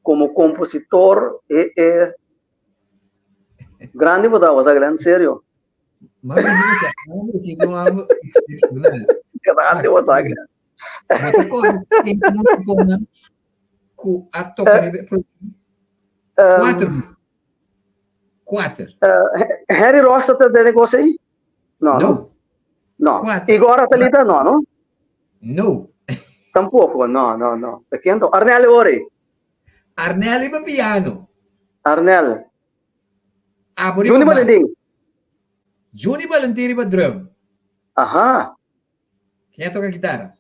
como compositor, e, e, grande bo ta, bo sa Glenn, serio. Ma mi dice, amo, que eu amo excepcional. Grande bo ta, Glenn. Bo ta corda ken musiconan cu a toca riba e produccion? Cuater. Cuater. Henry Ross ta den e cosa aí? No, no. No. No. Cuater. Igor Atalita, no, no? No. Tampoco, no, no, no. Ta ken to? Arnel e ora aí. Arnel riba piano. Arnel. Abo riba Juni bass. Valentin. Juni Valentin riba drum. Aha. Ken a toca guitarra?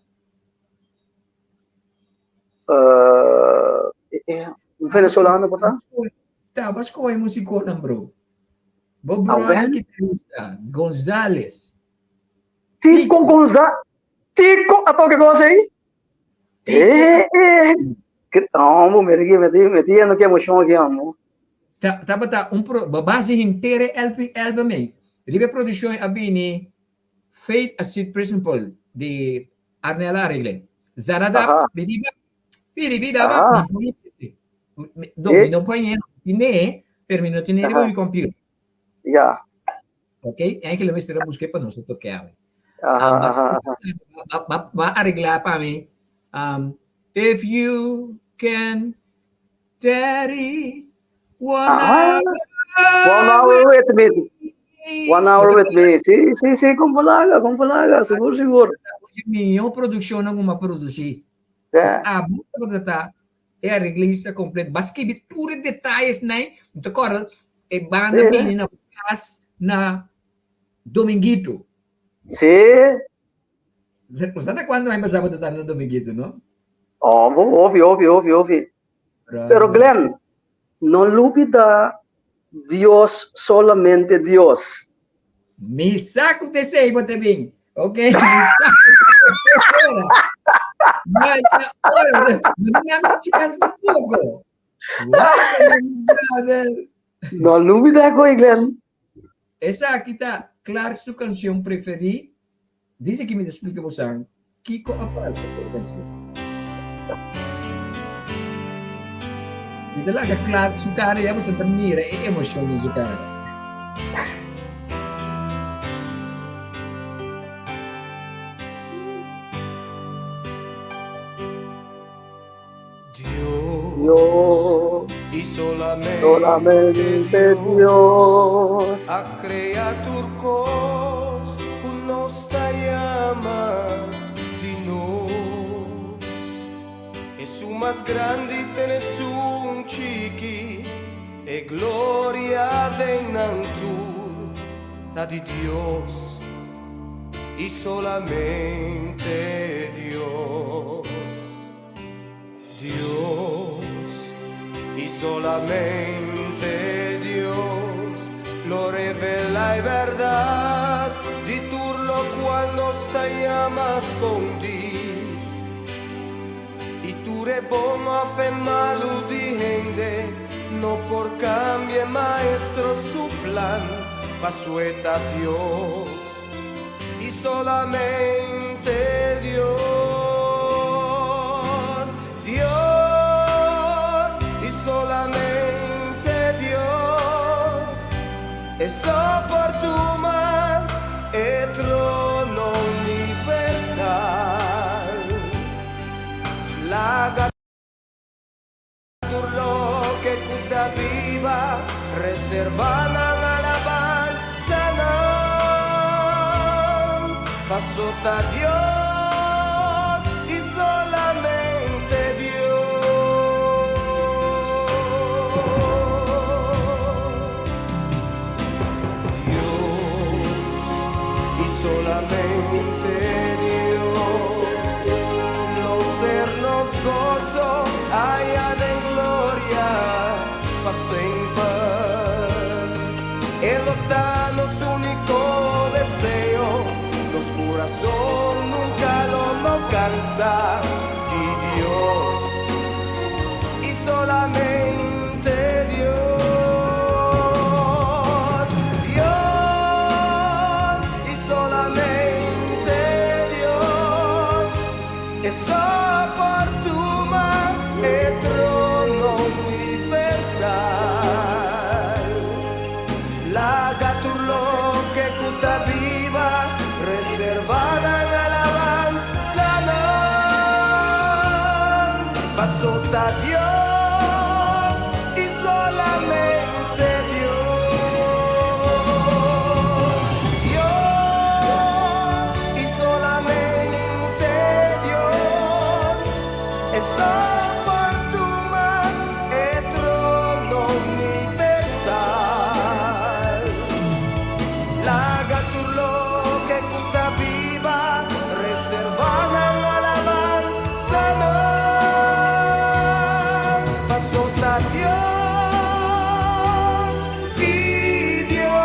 Uh, un venezolano por ta? Ta, bas coge musiconan, bro. Bo Ah, brother wel? guitarrista, Gonzales. Tico Gonzales. Tico, a toca cosa aí? Eh, eh. Amo, me rigue, me ti, me ti, no que emoción aqui, amo. Ta, tabata un pro, base hintere LP album ei. Ribe producción a bini Faith a Seat Principle di Arnel Aregle. Zarada, bidiba, biribidaba, mi pone ese. No, mi no pone, tiene, pero mi no tiene riba mi computer. Ja. Ok, enkele mi estera busque pa nos toque awe. Aha, aha, aha. Ba, ba arreglar pa mi. If you can tarry one hour. One hour with me. One hour with me. Sí, sí, sí, con palaga, con palaga, seguro, seguro. Mihó producción ku m'a produsí. Sí. Abo tabata e arreglista completo. B'a skibi tur e detalles nai. Mi ta kòrda e banda bini na kas na Dominguito. Sí. Bo sa ta kuando a empezá bo ta na Dominguito, no? Oh, obvio, obvio, obvio, obvio. Pero Glenn, no lubida Dios, solamente Dios. Mi sa ku ta esei bo ta bin. Ok, mi sa ku ta ora. Ma ora, no duna mi chance tampoco. Wak, brother. No lubida koe, Glenn. Esaki ta Clark su kanshon preferí. Dice ki mi ta splika bosan kiko a pasa ku e kanshon. Mi ta laga Clark su kara ya bosan ta mira e emoshon den su kara. Dios Y solamente, solamente Dios a crea turcos nos ta llama di nos. Es un más grande tenés un chiqui e gloria de nantur ta di Dios y solamente Dios. Dios y solamente Dios lo revela y verdad di tur lo cual nos ta llama escondí. Y tur e bon of e malu di hende no por cambia maestro su plan pa sueta Dios y solamente Dios. Dios y solamente Dios es oportuna e trono universal. Laga tur loke ku ta biba reserva nan alabansanan paso ta Dios y solamente Dios. Dios y solamente Dios. alcansa di Dios y solamente Dios. Dios y solamente Dios e so por tuma e trono universal. Laga tur loke ku ta biba reserva nan alabansa nan. Paso ta Dios i solamente Dios. Dios i solamente Dios e so por tuma e trono universal. Laga tur loke ku ta biba reserva nan alabansa nan. Paso ta Dios, sí, Dios.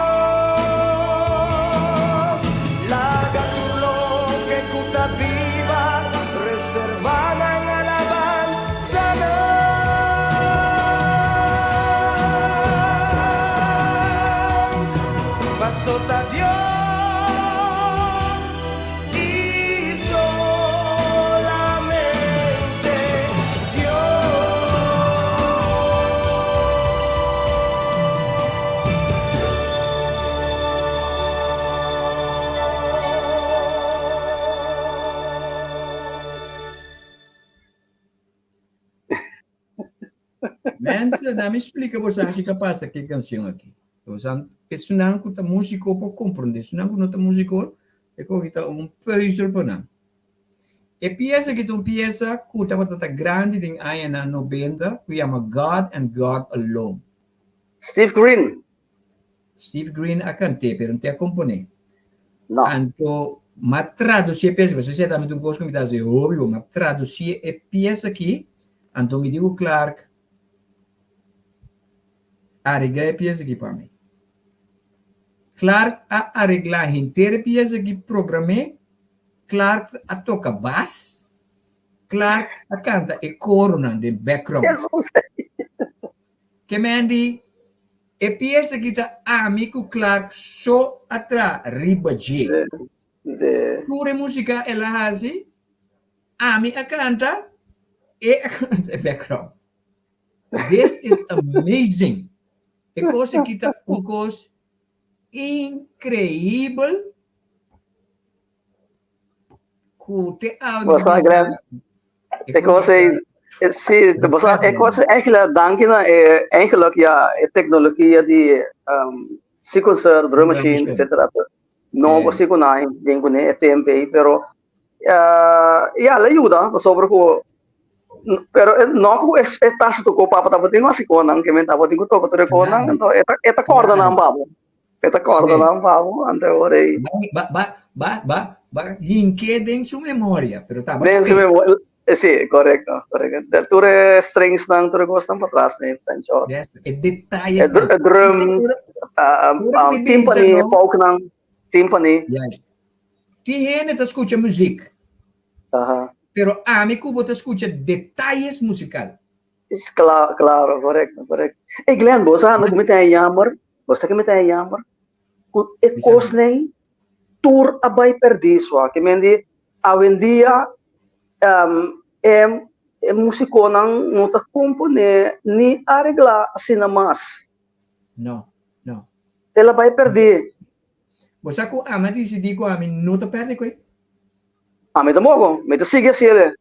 Laga tur loke ku ta biba reserva nan alabansa nan. Paso ta Dios i solamente Dios. Mensen, dame explica bosan kiko a pasa ku e canción aki. Bosan, esunnan ku ta músiko por komprondé, esunnan ku no ta músiko, e koki ta un pùizel pa nan. E piesa aki ta un piesa ku tabata ta grandi den añanan nobenta ku yama God and God Alone. Steve Green. Steve Green a kant'é, pero no te a komponé. No. Anto, m'a tradusí e piesa, pasobra esei tambe ta un kos ku mi ta hasi hopi bon, m'a tradusí e piesa aki, anto mi di ku Clark, Areglá e piesa aki pa mi. Clark a areglá henter e piesa aki, program'é, Clark a toka bas, Clark a kanta e koronan den background. Ke men di, E piesa ki ta ami ku Clark so a tra riba dje. Tur e musika el a hasi, ami a kanta, e a kanta e background. This is amazing! E kos aki ta un kos inkreibel ku te awe mi ta bisa. E kos ei, si, e kos eigenlijk danki na e eigenlijk ja, e teknologia di sequencer, drum machine, etcetera. No por si ku nan bin kuné e tempu ei, pero ya el a yuda pasobra ku pero no ku e tas tokó papa tabatin hasi konan ke men tabatin ku toka tur e konan, anto e ta kòrda nan pa bo. E ta kòrda nan pa bo, anto e ora ei. Ba, ba, ba, ba, ba hink'é den su memoria, pero tabata Den su memoria, sí, korekto, korekto. Del tur e stringsnan, tur e kosnan patras nei, tancho. Cierto, e detayesnan. E drum, timpani, pauknan, timpani. Juist. Tin hende ta skucha muzik, pero ami ku bo ta skucha detayes musikal. Es claro, claro, correcto, correcto. Hey Glenn, bo sa ku mi ta jammer, bo sa ku mi ta jammer, ku e kosnan tur a bai perdí swa. Ke men di, awendia um, e, e musikonan no ta komponé ni areglá asina mas. No, no. El a bai perdí. Bo sa ku ami a disidí ku ami no ta pèrdè ku e? Ami tampoko, mi ta sigui hasiel.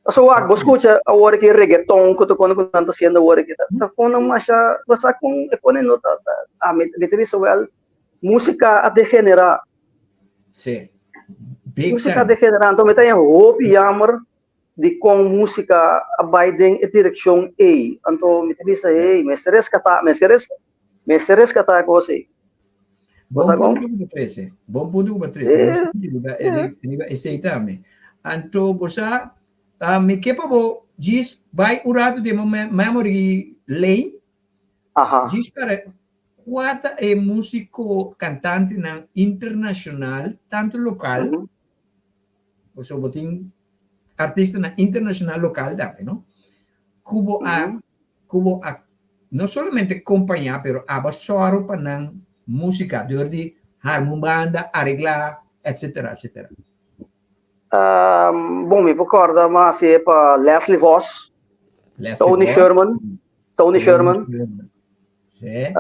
Paso wak, bo skucha awor ki reggaeton ku ta kone ku nan ta hasiendo awor aki, ta pone masha, bo sa kon e pone no ta, ta, ami mi ta bisa wèl, musika a degenerá. Sí, big Musika a time. degenerá, anto mi ta haña hopi yammer di kon musika a bai den e direkshon ei. Anto mi ta bisa, hey, mester reskatá, mester res, mester reskatá e kos ei. Bon punto ku bo trese. Bon punto ku bo trese. Sí. Riba, riba esei tambe. Anto bo sa, uh, mi ke pa bo djis bai un rato den bo memory lane. Aha. Djis para kua ta e músiko kantantenan internashonal, tanto lokal, mm -hmm. Pasobra bo tin artistanan internashonal lokal tambe, no? Ku bo a ku bo a no solamente kompañá pero aba sòru pa nan músika dor di harma un banda, areglá, etsetera, etsetera. Bon, mi por kòrda mas e pa Leslie Vos, Leslie Tony Vos. Sherman, Tony Sherman. Sí.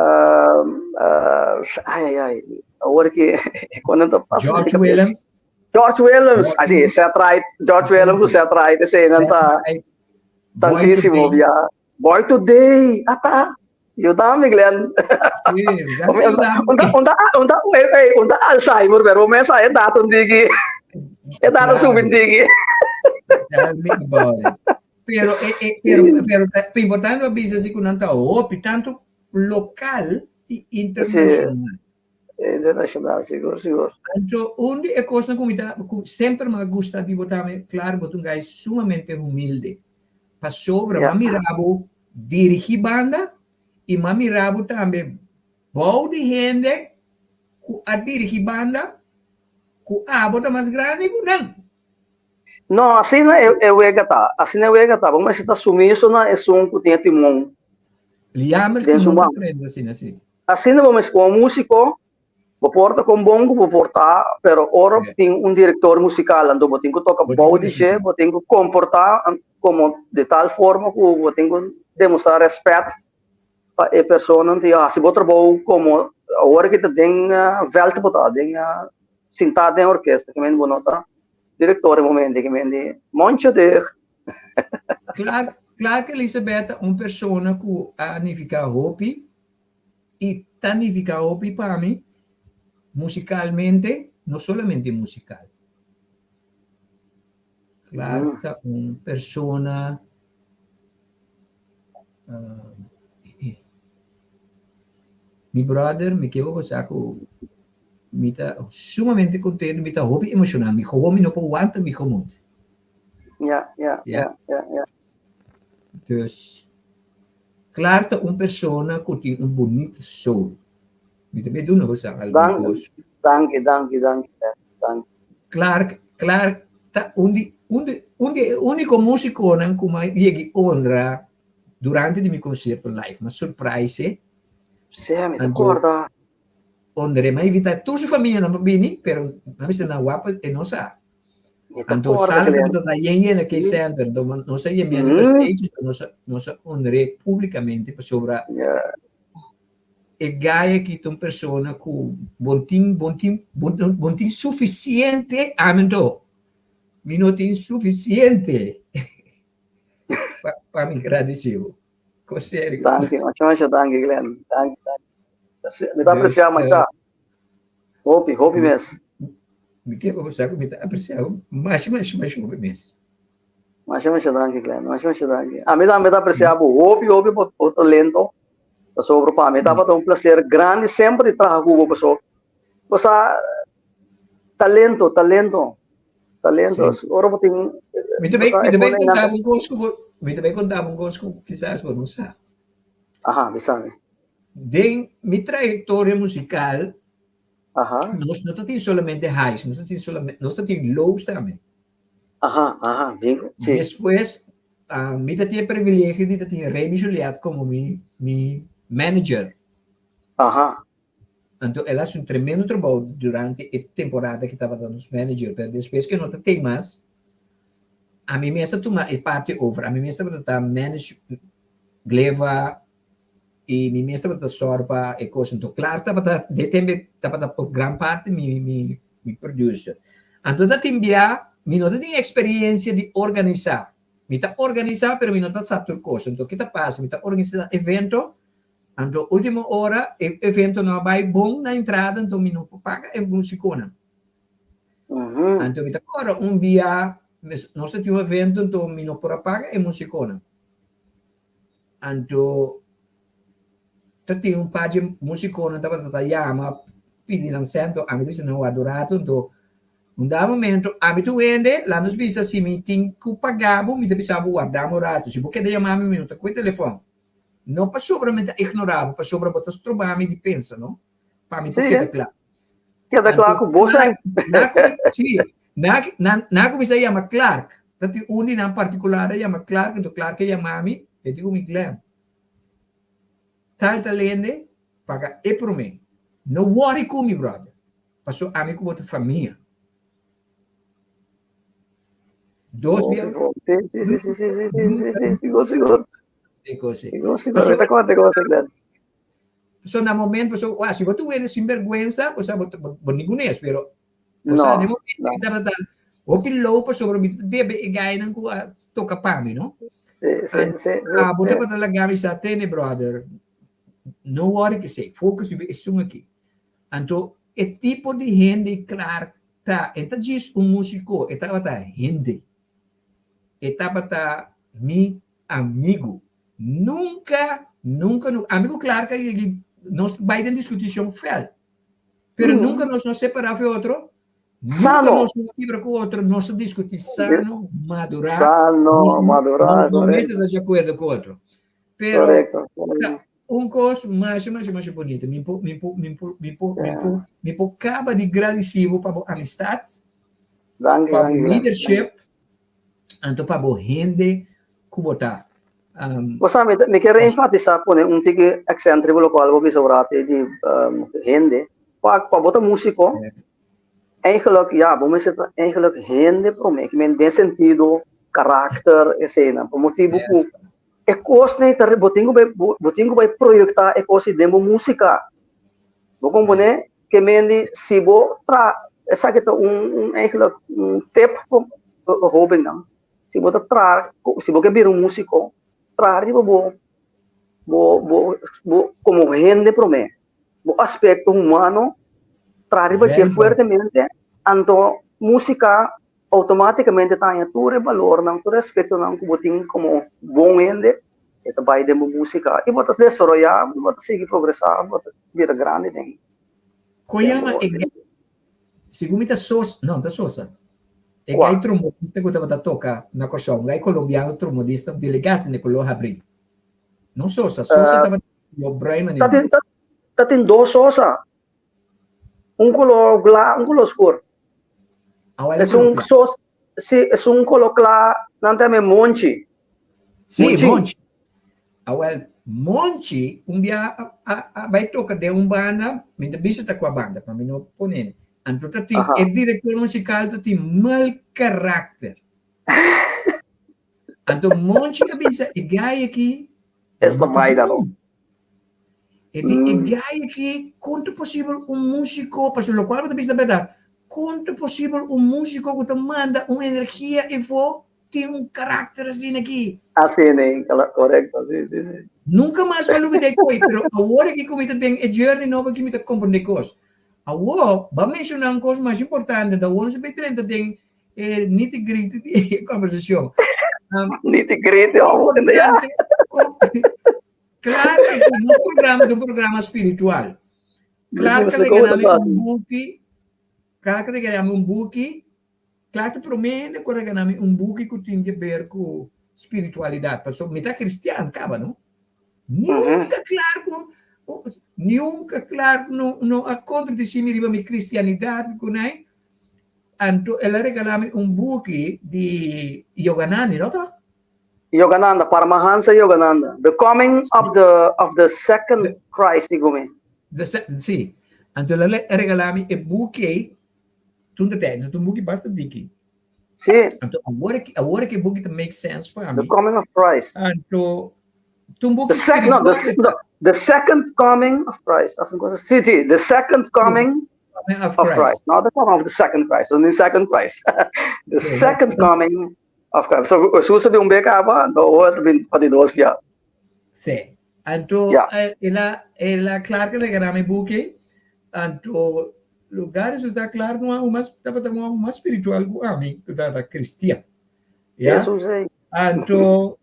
Ai, ai, ai, awor ki cuando ta pasa George Willems. George Willems, así, Seth Wright, George Willems ku Seth Wright, esei nan ta tantísimo ya. Boy Today, ata, yuda mi Glenn. Sí, yuda mi. Unda, unda, unda, ey, unda Alzheimer, pero me sa e dato digi. E dato subi digi. Tell me about it. Pero, eh, eh, pero, pero, ta importante pa bisa si ku nan ta hopi, tanto lokal i internashonal. Internashonal, sigur, sigur. Anto, un di e kosnan ku mi ta, ku semper mi a gusta di bo tambe, klaro, bo ta un guy sumamente humilde. Pasobra m'a mira bo dirigí banda i m'a mira bo tambe bou di hende ku a dirigí banda ku abo ta mas grandi ku nan. No, asina e wega ta. Asina e wega ta. Bo mester ta sumiso na esun ku tin e timon. Liamers ku no ta prende asina, si. Asina bo mester, komo músiko, bo por ta kon bon ku bo por ta, pero ora tin un direktor musikal, anto bo tin ku toka bou di dje, bo tin ku komportá komo di tal forma ku bo tin ku demostrá rèspèt pa e personanan tin hasi bo trabou komo awor ki ta den vèlt bo ta, den sintá den orkesta, kimente bo no ta Director e momento ki men di Moncho de. Clark, Clark Elizabeth ta un persona ku a nifiká hopi i ta nifiká hopi pa mi musikalmente, no solamente musikal. Clark ta un persona Mi brother, mi ke bo sa ku mi ta sumamente kontentu, mi ta hopi emoshoná. Mi gewoon mi no por wanta mi gemond. Ja, ja, ja, ja, ja. Dus, Clark ta un persona ku tin un bunita soul. Mi ta bay duna bo sa algun kos. Danki, danki, danki, danki. Clark, Clark ta un di, un di, un di e úniko músikonan ku mi a yega honra durante di mi konsierto live. Mi a surprise e. Sí, mi ta kòrda. Honr'é. Mi a invitá tur su famianan pa bini, pero mi a bisa nan wak pa e no sa. Mi ta Anto kòrda, sala Glenn. tabata yen yen na Key Center, anto nos a yam'é riba stage, anto nos a, nos a honr'é públikamente pasobra E guy aki ta un persona ku bon tin bon tin bon tin sufisiente ami anto mi no tin sufisiente pa pa mi gradisi bo ko serio. Danki masha masha danki Glenn danki danki mi ta apresia masha hopi hopi mes. Mi ke pa bo sa ku mi ta apresia bo masha masha masha hopi mes. Masha masha danki Glenn masha masha danki ami tambe ta apresia bo hopi hopi bo talento. Pasobra pa mi tabata un placer grandi semper di traha ku bo paso bo sa talento, talento, talento. Sí. Ora bo tin Mi ta bay, mi ta bay conta un cos ku bo, mi ta bay conta un cos ku kisas bo no sa. Aha, bisa mi. Den mi trayectoria musical, Aha. nos no ta tin solamente highs, nos ta tin solamente, nos ta tin lows tambe. Aha, aha, bien, sí. Despues, uh, mi ta tin e privilegio di ta tin Remy Juliet como mi, mi manager. Aha. Anto, el hace un tremendo trabajo durante e temporada que tabata nos manager, pero despues que no ta tin mas, a mi mes a tuma e parte over. A mi mes tabata ta manage Gleva y mi mes tabata sòru pa e kos. Anto, Clark tabata, de tembe tabata por gran parte mi, mi, Mi producer. Anto ta tin bia mi no ta tin experiencia di organisa. Mi ta organisa pero mi no ta sa tur cos. Anto ke ta pasa? Mi ta organisa evento, anto ultimo ora e evento no a bay bon na entrada anto mi no por paga e musiconan. Anto mi ta corda un bia nos ta tin un evento anto mi no por a paga e musiconan. Anto ta tin un par dje musikonan tabata ta yama pidi nan sèn, ami ta bisa nan wak rato, anto un dado momento ami tur hende la nos bisa si mi tin ku paga bo mi ta bisa bo warda mi un rato, si bo keda yama mi mi no ta kohe telefòn, no pasobra mi ta ignora bo, pasobra bo ta stroba mi di pensa no, pa mi por keda kla. Keda kla ku bo sèn. Sí. Na na na kuminsá yama Clark. Ta tin un di nan partikular a yama Clark, anto Clark a yama mi, e di ku mi Glenn. Tal tal hende paga e promé. No worry ku mi brother, paso ami ku bo ta famia. Dos bia. Sí, sí, sí, sí, sí, sí, sí, sí, sigur, sigur. Sigur, sigur. Sigur, ta korte, korte, Glenn. So na momento, so, ah, si bo tu wende sin vergüenza, o sea, bo, bo, bo ningun es, pero, o sea, No, de momento no. que tabata hopi low pasobra mi ta debe e gainan ku a toka pa mi, no? Sí, sí, And, sí, sí, ah, bo sí. tabata laga mi sa, tene brother, no worry que sei, focus riba esun aki. Anto, e tipo di hende Clark ta, e ta djis un músiko, e tabata hende. E tabata mi amigu. Nunka, nunka, nunka. Ami ku Clark a yegi, nos bai den diskutishon fel. Pero nunka nos no separá for otro. Nunka Sano. nos no kibra ku otro. Nos ta diskutí sano, madurá. Sano, Nos, madurá, nos no korekto. mester ta di akuerdo ku otro. Pero Korekto. ta un kos masha, masha, masha bonito. Mi por, mi por, mi por, mi por, mi por, mi por kaba di gradisí bo pa bo amistat, Danki, pa bo danki, Glenn. leadership, Anto pa bo hende ku bo ta. Bo sa, mi mi kier enfatisá pone un tiki aksènt riba lokual bo bisa ora te di hende. Pa pa bo ta músiko, eigenlijk ya, bo mester ta eigenlijk hende promé, ki men den sentido karakter eseinan. Pa motibu ku e kosnan ta bo tin ku bai bo tin ku bai proyektá e kos ei den bo músika. Bo komponé? Ke men di si bo tra esaki ta un un eigenlijk un tip pa hobennan si bo ta tra si bo ke bira un musiko traha riba bo bo bo bo komo hende prome bo aspekto humano traha riba dje fuertemente anto musika outomatikamente ta haña tur e balornan tur e aspektonan ku bo tin komo bon hende e ta bai den bo musika i bo ta desaroyá bo ta sigui progresá bo ta bira grandi den Kon yama e gai? Segun mi ta Sosa, no, ta Sosa. E gai trombonista ku tabata toka na Kòrsou, un gai kolombiano trombonista delegá sin e koló habrí. No Sosa, Sosa tabata koló bruin manera mi. Ta tin dos Sosa. Un koló kla, un koló skur. Awel e Es un koló kla. sos, si, es un koló kla, nan ta yama monchi. Sí, Monchi. monchi. Awel, monchi un bia a, a, a bai toka den un banda, mi ta bisa ta kua banda, pa mi no pone. Anto ta tin, Aha. e direktor musikal ta tin mal karakter. Anto monchi a bisa, e gai aki Es ta no ta bai da no. bon. E di e gai aki, kon ta posibel un músiko, pasobra lokual bo ta bisa ta bèrdat, kon ta posibel un músiko ku ta manda un energia efo tin un karakter asina aki? Asina e, korekto, si, si, si. Nunka mas mi a lubida e koi, pero awor aki ku mi ta den e journey nobo aki mi ta komprende kos. Awor, bo a menshoná un kos masha importante, anto awor nos a bay drenta den e nitty gritty di e kombersashon. Nitty gritty, awor, ya. Claro que nos programa ta un programa spiritual. Claro que regalami un buki, claro que regalami un buki, claro que prome hende ku regalami un buki ku tin que ver ku spiritualidad. Pasobra mi ta cristian kaba, no? Nunca claro ku, nunca claro no, no a contradeci mi riba mi cristianidad ku nai. Anto el a regalami un buki di Yogananda, no toch? Yogananda, Paramahansa Yogananda, The Coming of the of the Second Christ, digo mi. The se sí. Anto el a regalá mi e buki ei toen de tijd. Dat un buki basta diki. Sí. Anto awor aki, awor aki e buki ta make sense pa The mi. Coming of Christ. Anto ta un buki The sec no, the, spiritual. no, the second coming of Christ. Of un cosa sí, sí, the second coming Coming of of Christ. Christ. Not the coming of the second Christ, only second Christ. The Sí, second coming Of ka, so Jesus a bin un be kaba, anto awor ta bin pa di dos bia. Sí. Anto Ja. el a el a klar ke regalá mi buki, anto lugar resulta klar ku un mas tabata un mas spiritual ku ami, ku tabata kristian. Ya. Jesus ei. Anto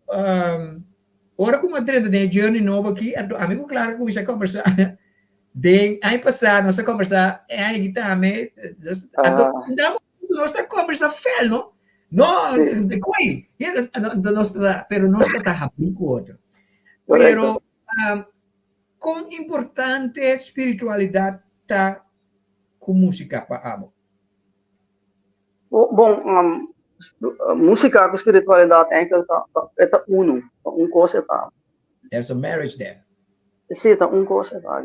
ora ku mi a drenta den e journey nobo aki, anto ami ku Clara kuminsá kombersá den aña pasá nos ta kombersá e aña aki tambe, anto Ah. Nos ta conversa fel, no? No, Sí. de coi. No, nos ta, pero nos ta ta habri cu otro. Correcto. Pero um, con importante spiritualidad ta cu musica pa abo? Bon, músika ku spiritualidat eigenlijk ta, ta, e ta unu, ta un kos e ta. There's a marriage there. Sí, ta un kos e ta.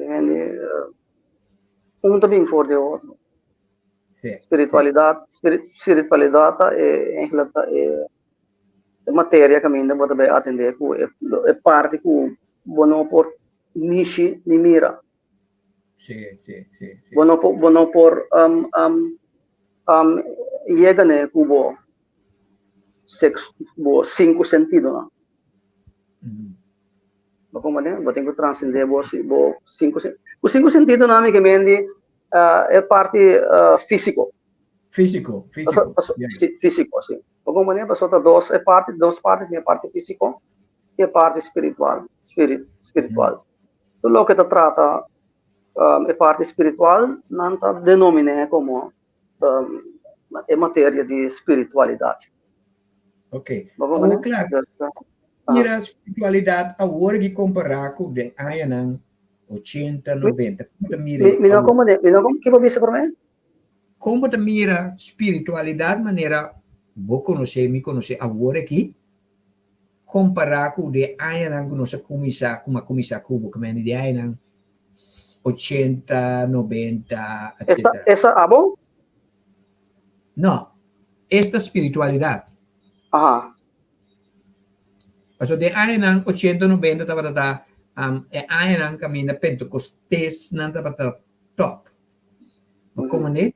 Un ta bin for di otro. Spiritualidat, spiritualidat ta e, eigenlijk ta e, e materia kaminda bo ta bai atendé ku e, e parti ku bo no por mishi ni mira. Sí, sí, sí, sí. Bo no por, bo no por um, um, um, yega ne ku bo sex, bo sinku sentidonan. Bo comprende? Bo tin ku transcende bo, bo sinku, ku sinku sentidonan mi ke men di e parti físiko. Físiko, físiko. Yes. Físiko, sí. Bo comprende? Pasobra ta dos, e parti, dos parti, tin e parti físiko i e parti spiritual, spirit, spiritual. Tur loke ta trata e parti spiritual, nan ta denominé komo e materia di spiritualidat. Ok. Awor klar, mira spiritualidat awor ki kompará ku den añanan ochenta, noventa. Kon bo ta mira Mi no komprendé, mi no ki bo bisa promé? Kon bo ta mira spiritualidat manera bo konosé, mi konosé awor aki, Kompará ku de añanan ku nos a kuminsá, ku mi a kuminsá ku bo, ku mi de añanan 80, 90, etcétera. Esa abo? No, esta spiritualidat. Aha. Pasobra den añanan 80, 90 tabata ta e añanan kaminda Pentecostesnan tabata top. Bo komprendé?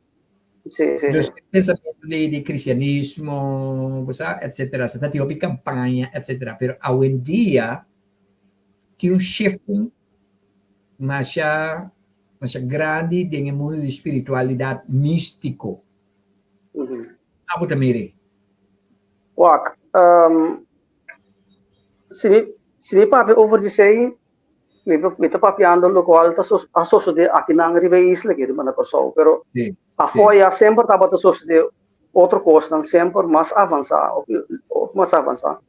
Sí, sí. Dus pensamiento di, di cristianismo, bo sa, etcétera. Sa ta tin hopi campaña, etcétera. Pero awendia tin un shifting masha, masha grandi den e mundo di spiritualidad místico. Abo ta mira? Wak, si mi, si mi papia over di esei, Mi mi ta papiando lokual ta a sosodé akinan riba e isla aki riba na Kòrsou, pero afó ya semper tabata sosodé otro kosnan semper mas avansá, hopi mas avansá.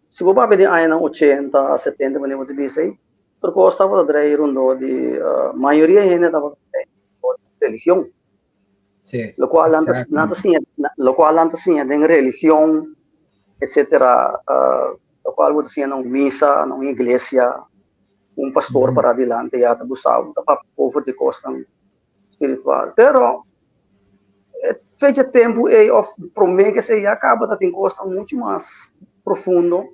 Si bo papia di añanan ochenta, setenta manera bo ta bisa ei, tur kos tabata drei rondó di mayoria hende tabata drei rondó di religion. Lokual nan ta nan ta siña lokual nan ta siña den religion etcetera lokual bo ta siña na un misa na un iglesia un pastor para dilanti ya ta busa bo ta papia over di kosnan spiritual pero e fecha tempu ei of prome ke esei ya kaba ta tin kosnan muchu mas profundo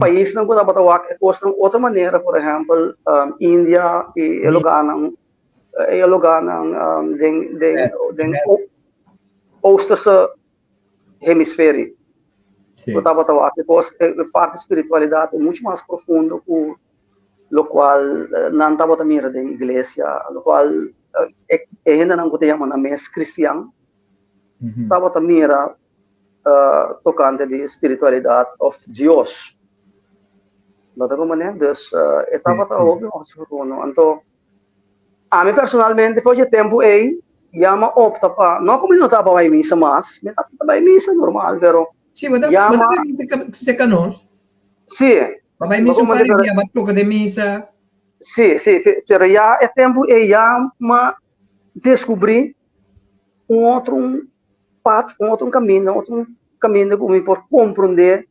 paisnan ku tabata wak e kosnan otro manera por ehèmpel India i e lugarnan e lugarnan den den den oosterse hemisferio ku tabata wak e kos e parti spiritualidat e muchu mas profundo ku lokual nan tabata mira den iglesia lokual e hendenan ku ta yama nan mes kristian tabata mira tokante di spiritualidat òf Dios. Bo ta komprendé? Dus e tabata hopi mas profundo. Anto ami personalmente for dje tempu ei ya mi a opta pa, no ku mi no tabata bai misa mas, mi tabata bai misa normal, pero Sí, bo ta ya bo ta mi bai misa serka nos. Sí. Bo bai misa un par di bia, bo a toka den misa. Sí, sí, pero ya e tempu ei ya mi a deskubrí un otro pad, un otro kaminda, un otro kaminda ku mi por komprondé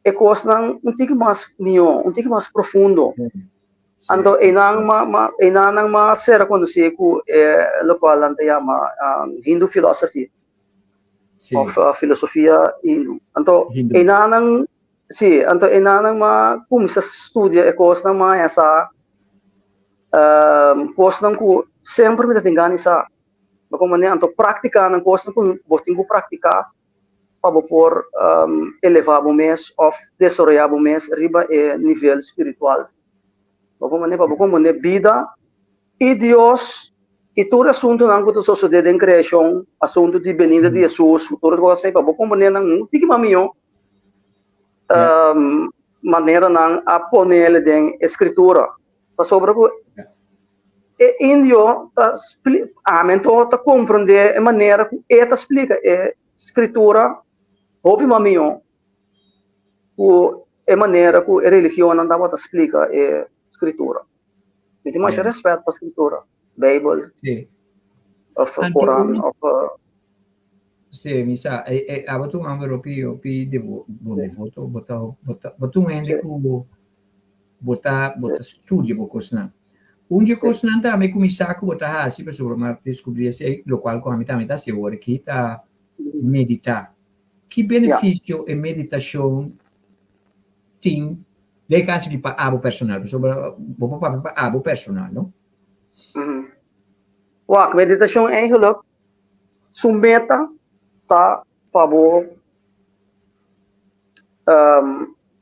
e kosnan un tiki mas mihó, un tiki mas profundo. Anto einan ma ma einan nan ma ser konosí ku e lokual nan ta yama Hindu philosophy òf filosofia hindu. Anto einan nan si, anto einan nan ma kuminsá studia e kosnan ma haña sa kosnan ku semper mi ta tin gana di sa. Bo comprende? Anto practica nan cosnan cu bo tin cu practica pa bo por eleva bo mes of desaroya bo mes riba e nivel spiritual. Bo comprende? Pa bo comprende bida y Dios y tur asuntonan cu ta sosode den creacion, asunto di benida di Jesus, tur e cosnan ey, pa bo comprende nan un tiki mas miyo manera nan a ponele den e scritura. Pasobra ku e indio ta ami anto ta komprendé e manera ku e ta splika e skritura hopi mas mihó ku e manera ku e religionnan tabata splika e skritura. Mi tin masha rèspèt pa skritura, Beibel. Sí. Of Anto Koran, un of Sí, mi sa. E, e, abo ta un homber hopi, hopi devo, bon devoto. Bo ta, bo ta, bo ta un hende ku bo, bo ta, bo ta studia bo kosnan. Un dje kosnan tambe ku mi sa ku bo ta hasi, pasobra mi a deskubrí esei, lokual ku ami tambe ta hasi awor aki, ta meditá. Ki benefisio e meditashon tin den e kaso aki pa abo personal? Pasobra bo por papia pa abo personal, no? Wak, meditashon eigenlijk su meta ta pa bo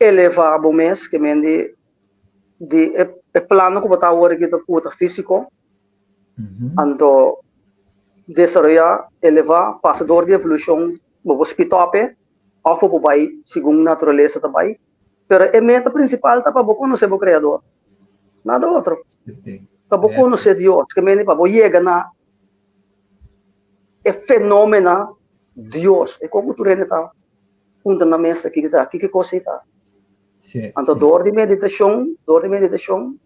elevá bo mes, ke men di di e plano ku bo ta awor aki ta ku ta físiko, anto desaroyá, elevá, pasa dor di evolushon, bo por spit op e òf bo por bai segun naturalesa ta bai, pero e meta prinsipal ta pa bo konosé bo Kreador, nada otro. Pa bo konosé Dios, ke mende pa bo yega na e fenomena Dios, e kon ku tur hende ta puntra nan mes ta kiko ta, kiko kos ei ta. Anto dor di meditashon, dor di meditashon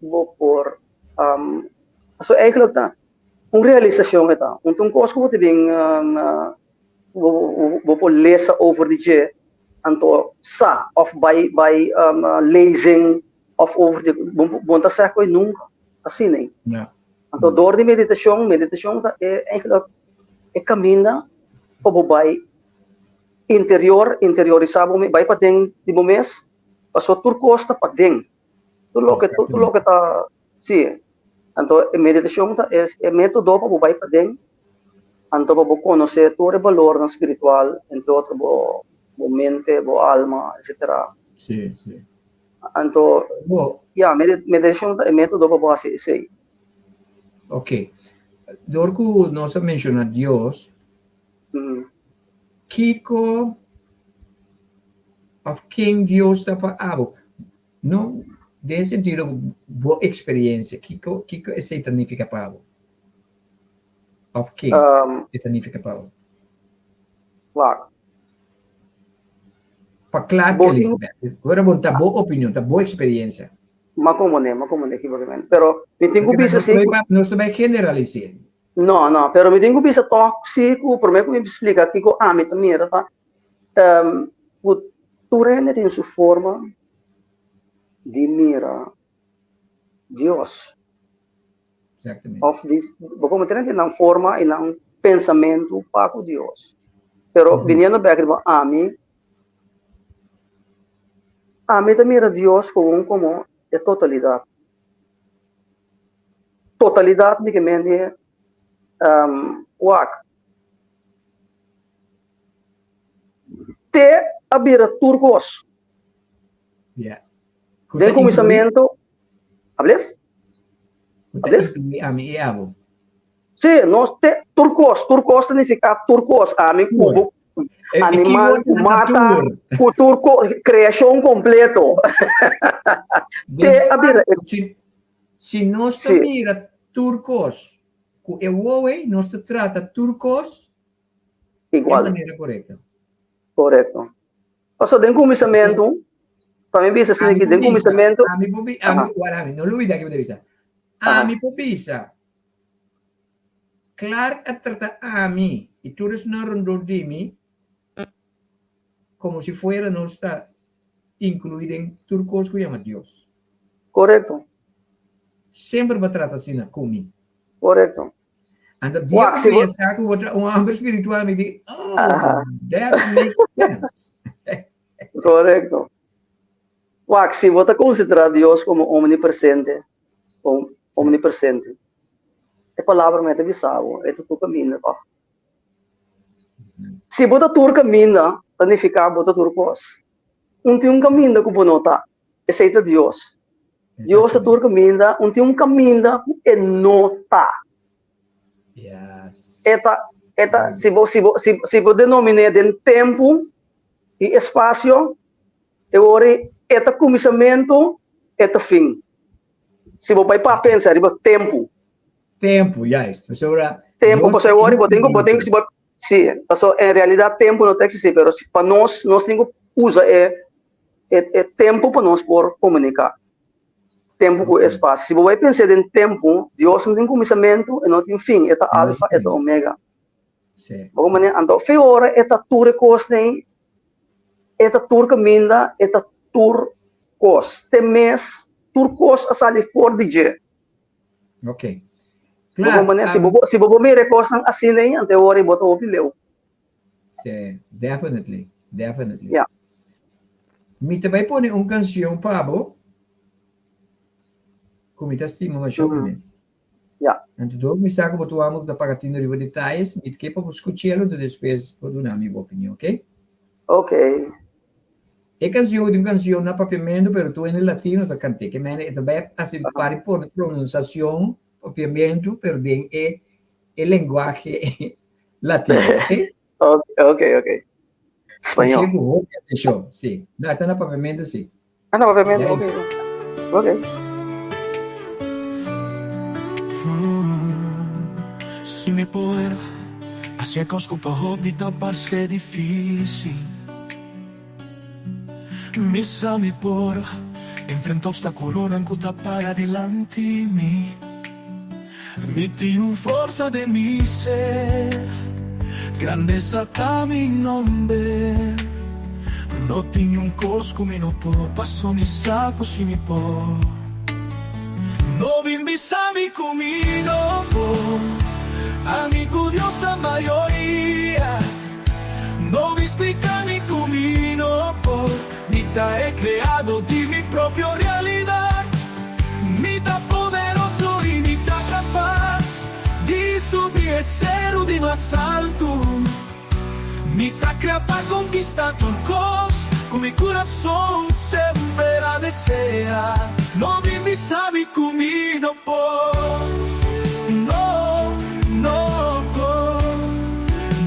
bo por so eigenlijk ta un realisashon e ta. Un ta un kos ku bo ta bin bo por lesa over di dje, anto sa òf bai bai lezing òf over di bo no ta sa koe nunka asina ei. Anto dor di meditashon, meditashon ta e eigenlijk e kaminda pa bo bai interior, interiorisá bo mes, bai paden di bo mes, pasobra tur kos ta paden. Tur loke, tur loke ta, sí. Anto e meditashon ta e e método pa bo bai paden, anto pa bo konosé tur e balornan spiritual, entre otro bo bo mente, bo alma, etsetera. Sí, sí. Anto, Bo. ya, meditashon ta e método pa bo hasi esei. Oké. Dor ku nos a menshoná Dios, Kiko of ken Dios ta pa abo? No den e sentido bo experiencia, kiko kiko esei ta nifica pa abo? Of ken e ta nifica pa abo? Wak. Pa Clark Elizabeth, ora bon ta bo opinion, ta bo experiencia. Ma como ne, ma como ne equivocamente. Pero mi tin cu bisa si. Nos ta bay generalisé. No, no, pero mi tin ku bisa tòg si ku promé ku mi splika kiko ami ta mira ta ku tur hende tin su forma di mira Dios. Exactamente. Of di, bo komo tin nan forma i nan pensamentu pa ku Dios. Pero biniendo bèk riba ami, ami ta mira Dios komo komo e totalidat. Totalidat mi ke men di wak. Te a bira tur kos. Yeah. Den kuminsamentu, ablef? Ku ta inkluí ami i abo. Sí, nos te tur kos, tur kos ta nifiká tur kos, ami ku bo, animal, ku mata, ku tur kos, kreashon kompleto. Te a bira. Si nos ta mira tur kos ku e wowo ei, nos ta trata tur kos e manera korekto. Korekto. Pasobra den kuminsamentu, pa mi bisa asina aki, den kuminsamentu. Ami por bisa, ami, wara ami, no lubida ki bo ta bisa. Ami por bisa, Clark a trata ami i tur esnan rondó di mi komo si fuera nos ta inkluí den tur kos ku yama Dios. Korekto. Semper bo a trata asina ku mi. Korekto. Anto dia ku mi a sa ku bo ta un hòmber spiritual mi di, oh, that makes sense. Korekto. Wak, si bo ta konsiderá Dios komo omnipresente, omnipresente, E palabra mester bisa bo, e ta tur kaminda tòg. Si bo ta tur kaminda, ta nifiká bo ta tur kos. Un tin un kaminda ku bo no ta, esei ta Dios. Dios ta tur kaminda, un tin un kaminda ku e no ta. E ta, e ta, si bo, si bo, si, si bo denominé den tempu i espasio, e ora e ta kuminsamentu, e ta fin. Si bo bai pa pensa riba tempu. Tempu, juist. Pasobra Tempu, pasobra e ora bo tin ku, bo tin ku, si bo, si, pasobra en realidat tempu no ta eksistí, pero pa nos, nos tin ku usa e, e, e tempu pa nos por komuniká. Tempu ku espasio. Si bo bai pensa den tempu, Dios no tin kuminsamentu e no tin fin, e ta alfa, e ta omega. Bo ku manera, anto fe ora e ta tur e kosnan, e ta tur kaminda, e ta tur kos. Te mes tur kos a sali for di dje. Ok. Bo ku manera, si bo si bo por mira e kosnan asina ei, anto e ora ei bo ta hopi leu. Sí, definitely, definitely. Ja. Mi ta bai pone un canción pa bo ku mi ta stima masha mm -hmm. mes. Ja. Anto door mi sa ku bo tu amo ta paga tino riba detalles, mi ke pa bo skuchelo, anto despues bo duna mi bo opinion, ok? Ok. E canción di un canción na papiamento, pero tu en latino ta kante, ke mene e ta bai hasi pari pone pronunciación papiamento, pero den e e lenguaje latino, ok? Ok, ok, ok. Spañol. Escuché cu hopi atencion, sí. No, está na papiamento, sí. Ah, na papiamento, ok. Ok. Si mi por hacia cos cu pa hopi ta parce dificil Mi sa mi por enfrenta obstaculonan cu ta para dilanti mi Mi tin un forsa den mi ser, grandesa ta mi nomber. No tin niun kos ku mi no por, paso mi sa ku si mi por. No bin bisa mi ku mi no por, ami ku Dios ta mayoria. No bin splika mi ku mi no por, mi ta e kreado di mi propio realidat. Mi ta poderoso i mi ta kapas di subi e seru di mas altu. Mi ta krea pa konkistá tur kos ku mi kurason semper a deseá. No bin bisa mi ku mi no por, no, no por.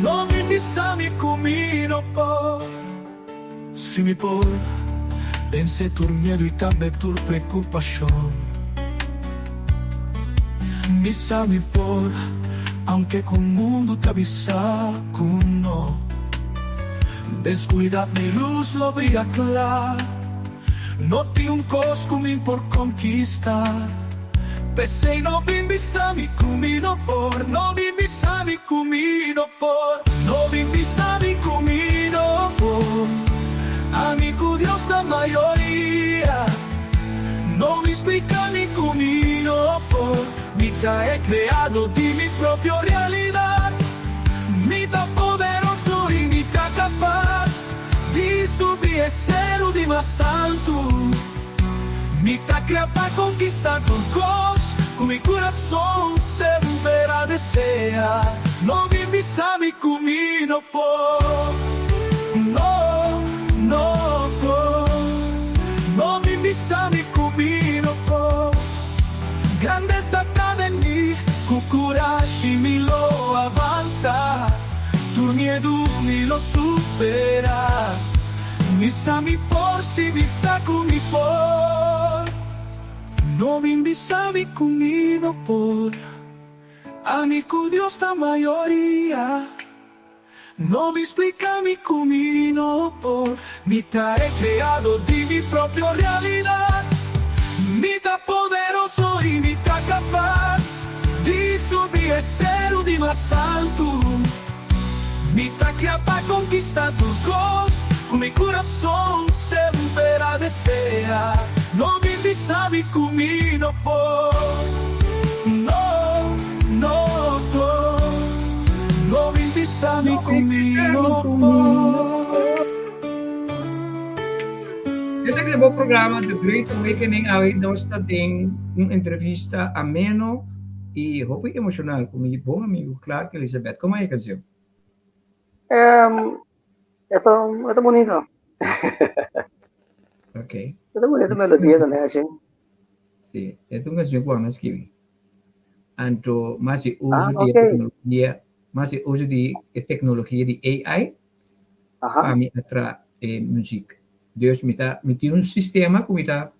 No bin bisa mi ku mi no por. Si mi por vence tur miedu i tambe tur preokupashon. Mi sa mi por, aunke ku mundu ta bisa ku no. Den skuridat mi lus lo bria kla. No tin un kos ku mi por konkista. P'esei no bin bisa mi ku mi no por, no bin bisa mi ku mi no por, no bin bisa mi ku mi no por. Ami ku Dios ta mayoria, no bin splika mi ku mi no por. Mi ta e kreado di mi propio realidat, mi ta poderoso i mi ta kapas di subi e seru di mas altu. Mi ta krea pa konkistá tur kos ku mi kurason semper a desea. No bin bisa mi ku mi no por, no, no por. No bin bisa mi ku mi no por. Grandesa ta den mi, ku kurashi mi lo avansa. Tur miedu mi lo supera. Mi sa mi por si mi sa ku mi por. No bin bisa mi ku mi no por. Ami ku Dios ta mayoria. No bin splika mi ku mi no por. Mi ta e kreado di mi propio realidat. Mi ta poderoso i mi ta kapas di subi e seru di mas altu. Mi ta kria pa konkistá tur kos ku mi kurason semper a deseá. No bin bisa mi ku mi no por, no, no por. No bin bisa mi ku mi no por. Esaki ta bo programa The Great Awakening. Awe nos ta den un entrevista ameno i hopi emoshonal ku mi bon amigu Clark Elizabeth. Komo e kanshon? E ta e ta bonito. Ok. E ta bonito melodia ta nechi. Sí, e ta un kanshon ku ami a skibi. Anto mas e uso di e teknologia, mas e uso di e teknologia di AI pa mi a traha e muzik. Dus mi ta mi tin un sistema ku mi ta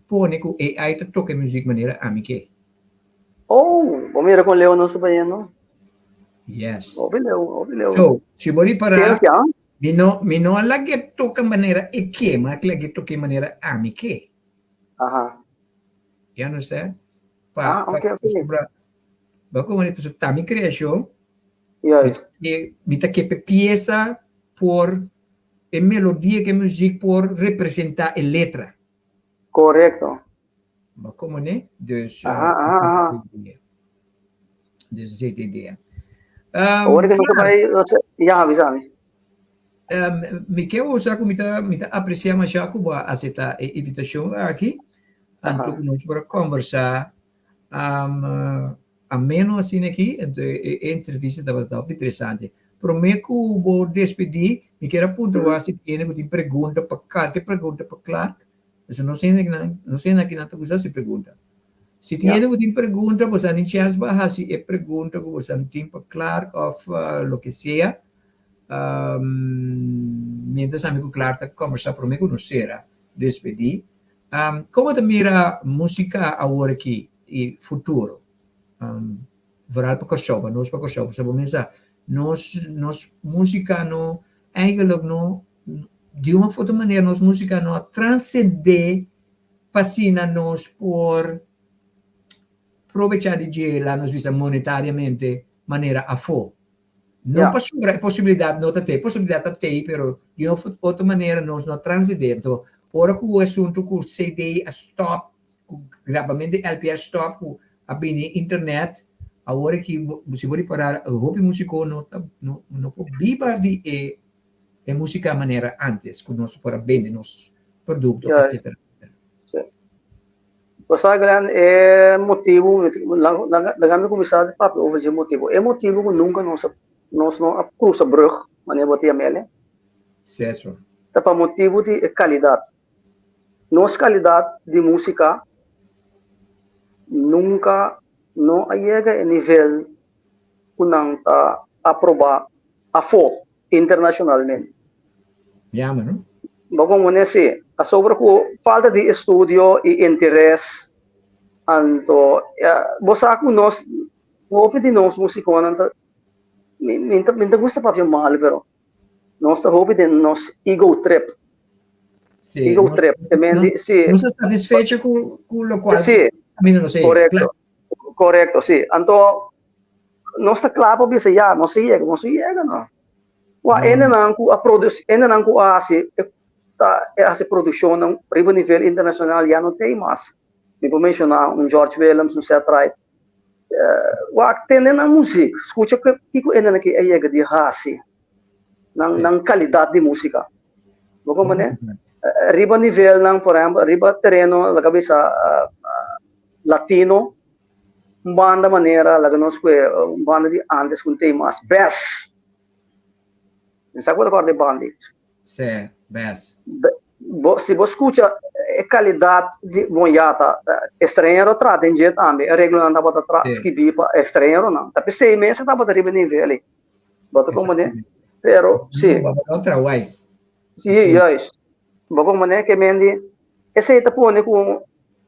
pone ku AI ta toka e muzik manera ami ke. Oh, bo mira kon leu nos ta bayendo. Yes. Hopi leu, hopi leu. So, si bo ripará, Ciencia, ah? mi no, mi no a lag'é toka manera e ke, ma a lag'é toka manera ami ke. Aha. You understand? Pa, Ah, oké, oké. Sobra, ba como pues, ta mi creacion, Juist. mi ta ke pieza por e melodia ku e muziek por representá e letra. Korekto. Maar kom ne? Dus, Aha. Dus esei ta e idea. Awor ku nos ta bai, ya, bisa mi. Mi ke usa ku mi ta apresiá masha ku bo a aseptá e invitashon aki. Anto ku nos por a kombersá ameno asina aki. Anto e entrevista tabata hopi interesante. Promé ku bo despedí, mi kier a puntra si tin ku tin pregunta pa kualke pregunta pa Clark. Eso no sé no sé na kinan ta gusta hasi pregunta. Si tin hende ku tin pregunta, bo sa tin chèns pa hasi e pregunta ku bo sa tin pa Clark òf loke sea. Mientras ami ku Clark ta kòmbersá promé ku nos sera despedí. Komo ta mira músika awor aki i futuro? Vooral pa Kòrsou, pa nos pa Kòrsou, pasobra bo mester sa nos músika no eigenlijk no di un of otro manera nos músika no a transendé pa asina nos por probechá di dje, laat nos bisa monetariamente, manera afó. No pasobra e posibilidat no ta tei, e posibilidat ta tei, pero di un of otro manera nos no a transendé. Anto, ora ku e asuntu ku CD a stòp, ku grabamentu di LP a stòp, ku a bini internet, awor aki si bo ripará hopi músiko no ta no no por biba di e e músika manera antes ku nos por a bende nos produkto, etcetera. Sí. Bo sa Glenn, e motibu, laga mi kuminsá di papia over dje motibu. E motibu ku nunka nos a nos no a krusa brùg, manera bo ta yam'el, Seso. ta pa motibu di e kalidat. Nos kalidat di músika nunka no a yega e nivel ku nan ta aprobá afó. Internacionalmente. Jammer, no? Bo como si, pasobra cu falta di estudio y interes, anto bo sa cu nos, hopi di nos musiconan ta, mi mi ta mi ta gusta papia malo pero nos ta hopi den nos ego trip. Sí, Ego nos, trip, te men no, di, si. nos ta satisfecho cu locual Sí, camino nos a yega, correcto, claro. correcto, sí. Anto nos ta kla pa bisa ya, nos a yega, nos a yega no. Wa No. hendenan ku a produsi, hendenan ku a hasi ta hasi produkshonnan riba nivel internashonal ya no t'ei mas. Mi por menshoná un George Willems, un Ced Ride. Wak tende nan muzik, skucha kiko hendenan aki a yega di hasi, nan nan kalidat di músika. Bo komprendé? Riba nivelnan, por ehèmpel, riba tereno laga bisa latino, Un banda manera laga nos kue un banda di antes ku tin mas bes. Mi sa ku bo ta kòrda e banda ei. Sí, bes. Bo, si bo skucha e kalidat di bon ya ta estranhero traha den dje tambe. E reglonan tabata tra skibí pa estranheronan. Ta p'esei mes e tabata riba e nivel ei. Bo ta komprendé? Pero sí. Bo ta traha wise. Sí, juist. Bo komprendé ke men di esei ta pone ku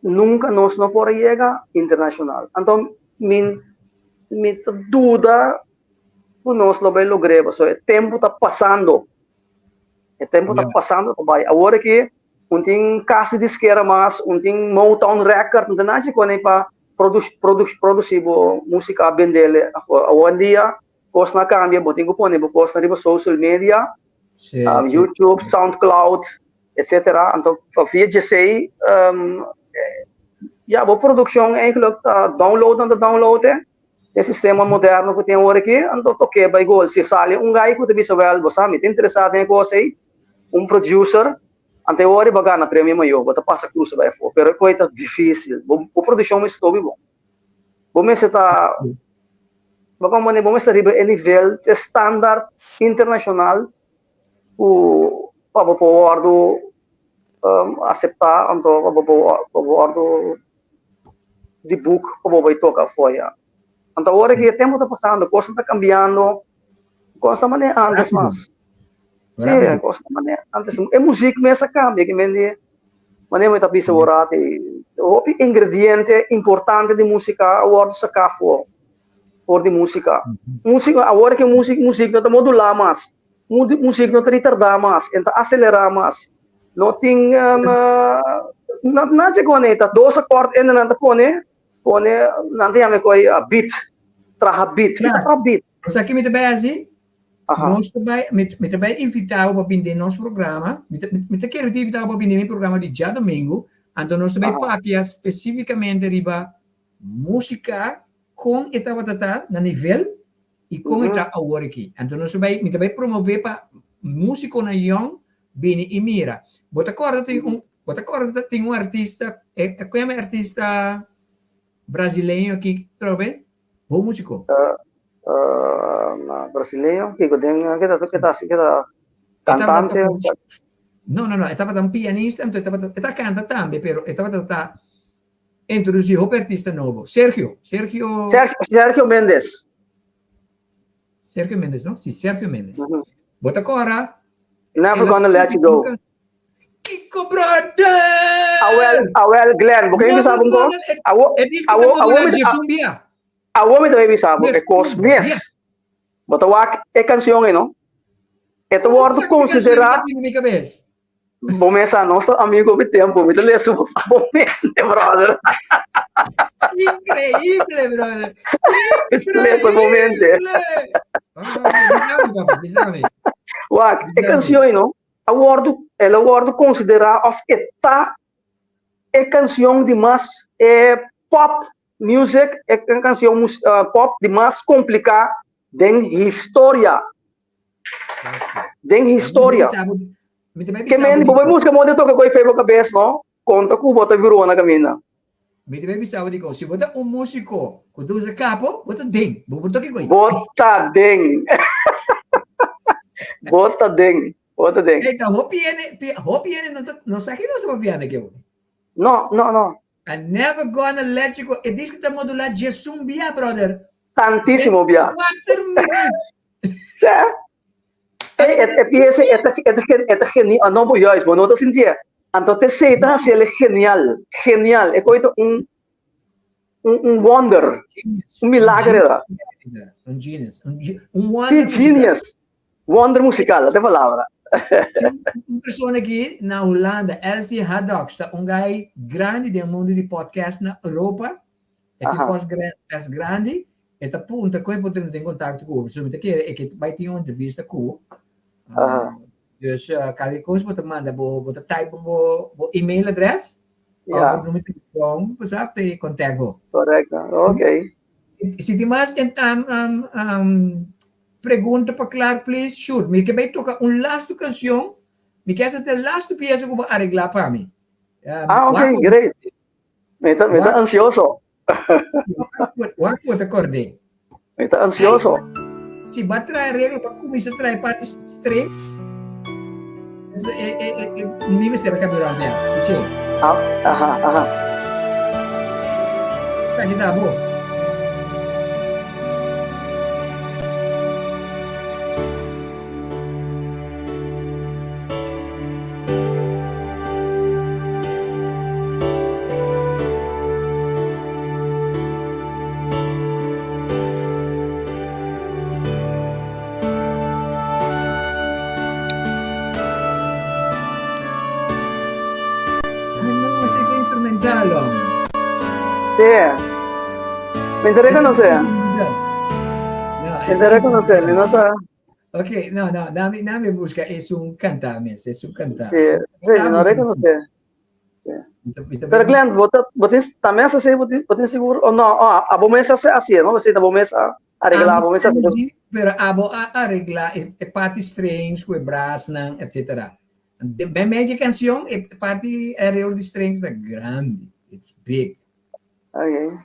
Nunca nos no por a yega internacional. Anto mi mi ta duda cu nos lo bay logr'é pasobra e tempo ta pasando. E tempo ta pasando ta bay. Awor aki un tin casi disquera mas, un tin Motown Record, un tin nada dje pa produci bo musica, bendele afor. Awendia cosnan a cambia, bo tin cu pone bo cosnan riba social media, YouTube, Soundcloud, etcetera. Anto via djesei ya bo produccion eigenlijk ta download nan ta download e e sistema moderno ku tin awor aki anto toke bai gol si sali un guy ku ta bisa wel bo sa mi ta interesa den e kos ei un producer anto e ora bo gana premio mayor bo ta pasa crusa bai afo pero e kos ei ta dificil bo produccion mester tobi bon bo mester ta bo kompone bo mester riba e nivel e standaard internacional ku pa bo por wòrdu aseptá anto pa bo por wòrdu di book pa bo bai toka afó ya. Anto awor aki e tempu ta pasando, kosnan ta kambiando, kos ta manera antes mas. Sí, kos ta manera antes. E muzik mes a kambia, ke men di manera mi ta bisa awor ati, hopi ingrediente importante di musika a wòrdu saká afó. For di músika. Músika, awor ke músik, músik no ta modulá mas. Músik no ta ritardá mas, e ta aselerá mas. No tin, um, Nan che kone ta dos akòrt ende nan ta pone, pone nan ta yama koi beat, traha beat. Ki ta traha beat? Sa ki mi ta bai hasi? Nos ta bai, mi ta bai invitá bo pa bini den nos programa. Mi ta, mi ta kere mi ta invitá bo pa bini den mi programa di djadomingu. Anto nos ta bai papia spesífikamente riba músika, kon e tabata ta na nivel i kon e ta awor aki. Anto nos ta bai, mi ta bai promové pa músikonan yòn bini i mira. Bo ta kòrda tin un, bo ta kòrda tin un artista, e ku yama e artista brasileño aki trobe? Bo músiko. Brasileño, kiko den, ke ta, ke ta, ke ta kantante? No, no, no, e tabata un pianista, anto e tabata, e ta kanta tambe, pero e tabata ta introdusi hopi artista nobo. Sergio, Sergio. Sergio, Sergio Mendes. Sergio Mendes, no? Si, Sergio Mendes. Bo ta kora? Never gonna let you go. Kiko brother! Awel, awel Glenn, bo ken bisa bo ko? Awo, awo, awo mi awo mi ta bisa bo e kos mes. Bo ta wak e kanshon ei no? E ta wòrdu konsiderá Bo mesa nos ta amigo mi tempo, mi ta lesa bo mente, brother. Increíble, brother. Mi ta lesa bo mente. Wak, e kanshon ei no? A wòrdu, el a wòrdu konsiderá òf e ta e kanshon di mas e pop music, e kanshon pop di mas kompliká den historia. Den historia. Ke men, bo bai buska moda di toka ku e fe bo kabes, no? Konta ku bo ta birua na kaminda. Mi ta bai bisa bo dikon, si bo ta un músiko ku ta usa kapo, bo ta den, bo por toka koe. Bo ta den. Bo ta den, bo ta den. Ey, ta hopi hende, hopi hende no ta, no sa ki nos ta papiando aki awor. No, no, no. I'm never gonna let you go. E diski ta modulá djesun bia, brother. Tantísimo bia. Kuater minuut. Sè. E, e, e piensa, e ta, e ta, e ta genial. Ah, no, bo juist, bo no ta sintié. Anto te sei ta hasi ele genial, genial. E koi ta un, un, un wonder, un milagro era. Un genius, un, un wonder. Sí, genius. Wonder musical, dat e palabra. Un persona aki na Hulanda, Elsie Haddox, ta un guy grandi den mundo di podcast na Europa. E tin podcast grandi. E ta puntra kon e por tene den contacto ku bo. So mi ta kere e ke bai tin un entrevista ku bo. Dus kalke kos bo ta manda bo bo ta type bo bo email address of bo numero di telefon bo sa pa e contact bo. Correcto, okay. Si tin mas pregunta pa Clark please shoot. Mi ke bai toka un lastu cancion, mi ke sa ta e lastu pieza ku bo aregla pa mi. Ah, okay, great. Mi ta, mi ta ansioso. Wak bo ta kordé. Mi ta ansioso. Si ba trae regla pa kuminsá trae parti string, mi mester a kambia durante ya. Escuché. Ah, aha, aha. Esaki ta bo. Instrumental, hombre. Sí. Me interesa conocer. Me interesa conocer, no sé. Ok, no, no, dame, dame busca, es un canta mes, es un canta. Sí, sí, no reconoce. Pero Glenn, bo ta, bo tin, también hace así, bo tin, bo tin seguro, o no, oh, a bo mes hace así, no? Sí, bo mes a arregla, bo mes hace. Pero abo a arregla e, e party strings ku e brassnan, etc. Ben medio canción, e party arreglo di strings ta grandi. It's big. Okay.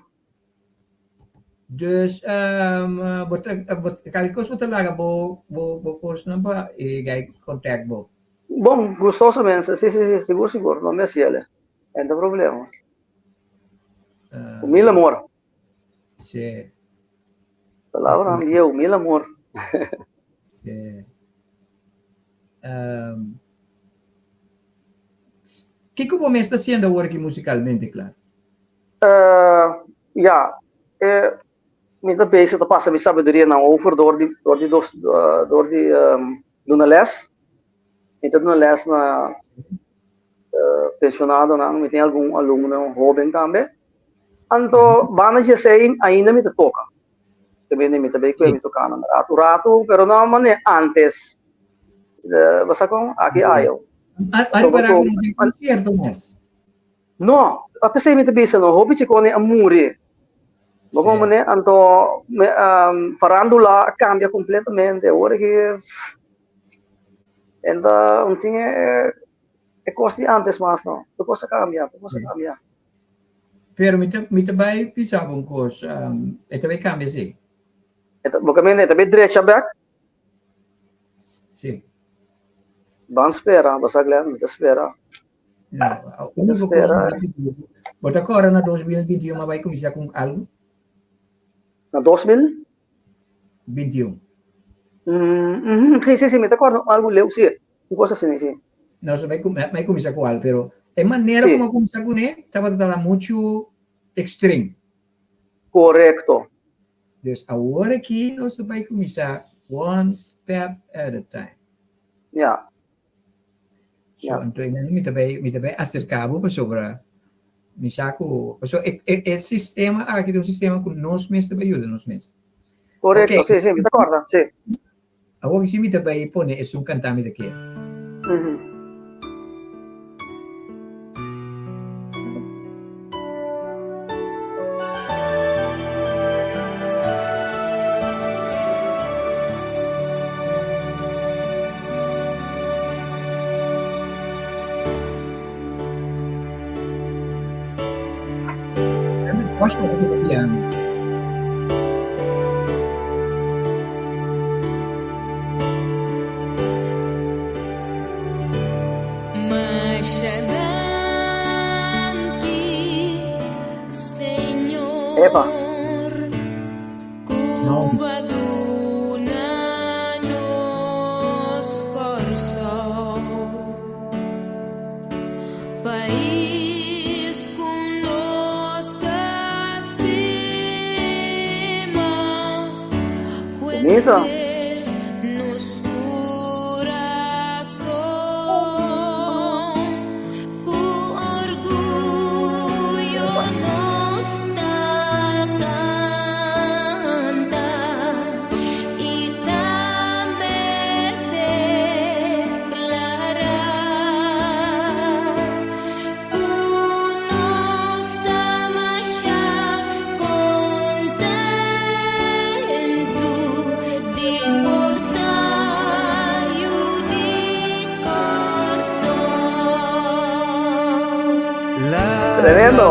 Dus um, bo ta, bo, kalke kos bo ta laga bo, bo, bo kosnan pa e gai contact bo. Bon, gustosamente, sí, sí, sí, sigur, sigur, no me hasiele. No ta problema. Ku mil amor. Sí. Palabra view, mil amor. Sí. Um, kiko bo mes ta haciendo awor aki musicalmente, Clark? Uh, ja, eh, mi ta bezig ta pasa mi sabiduria nan over door di, door di, dos, uh, door di um, duna les. Mi ta duna les na Pensionadonan, mi tin algun alumno hoben tambe. Anto banda di esei ainda mi ta toka. Ta bini mi ta bay kue mi toka nan ratu ratu, pero no mane antes. Bo sa kon? Aki ayo. A repará ku no tin konsierto mes. No, a pesei mi ta bisa no, hopi chikone a muri. Bo kon mane? Anto farandula a kambia kompletamente. Awor aki enta un tin e kos di antes mas no. Tur kos a kambia, tur kos a kambia. Pero mi ta mi ta bai bisa bo un kos, e ta bai kambia si. E ta, bo kaminda e ta bai drecha bek? Si. Ban spera, bo sa Glenn, mi ta spera. No, único kos mi ta pidi bo, bo ta kòrda na 2021 a bai kuminsá ku algu? Na 2000? 21. Si, si, si, mi ta kòrda algu leu, si. Un kos asina, si. Nos a bai kuminsá ku algu, pero e manera ku a kuminsá kuné tabata tala muchu ekstrem. Korekto. Dus awor aki nos ta bai kuminsá one step at a time. Ya. So, anto mi ta bai, mi ta bai aserká bo pasobra mi sa ku, pasobra e, e, e sistema aki ta un sistema ku nos mes ta bai yuda nos mes. Korekto, okay. Si, si, mi ta kòrda, si. Awor si mi ta bai pone esun kantá mi ta kier. Epa. No. Bonito. Tremendo.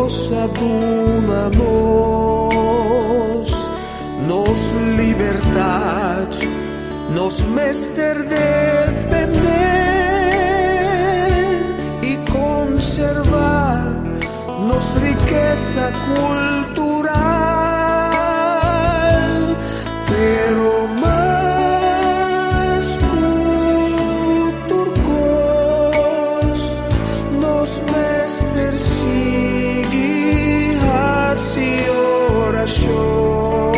Dios a duna nos, nos libertad nos mester defende y conserva nos riqueza cultural. Pero mas cu tur cos, nos mester sigui haci oracion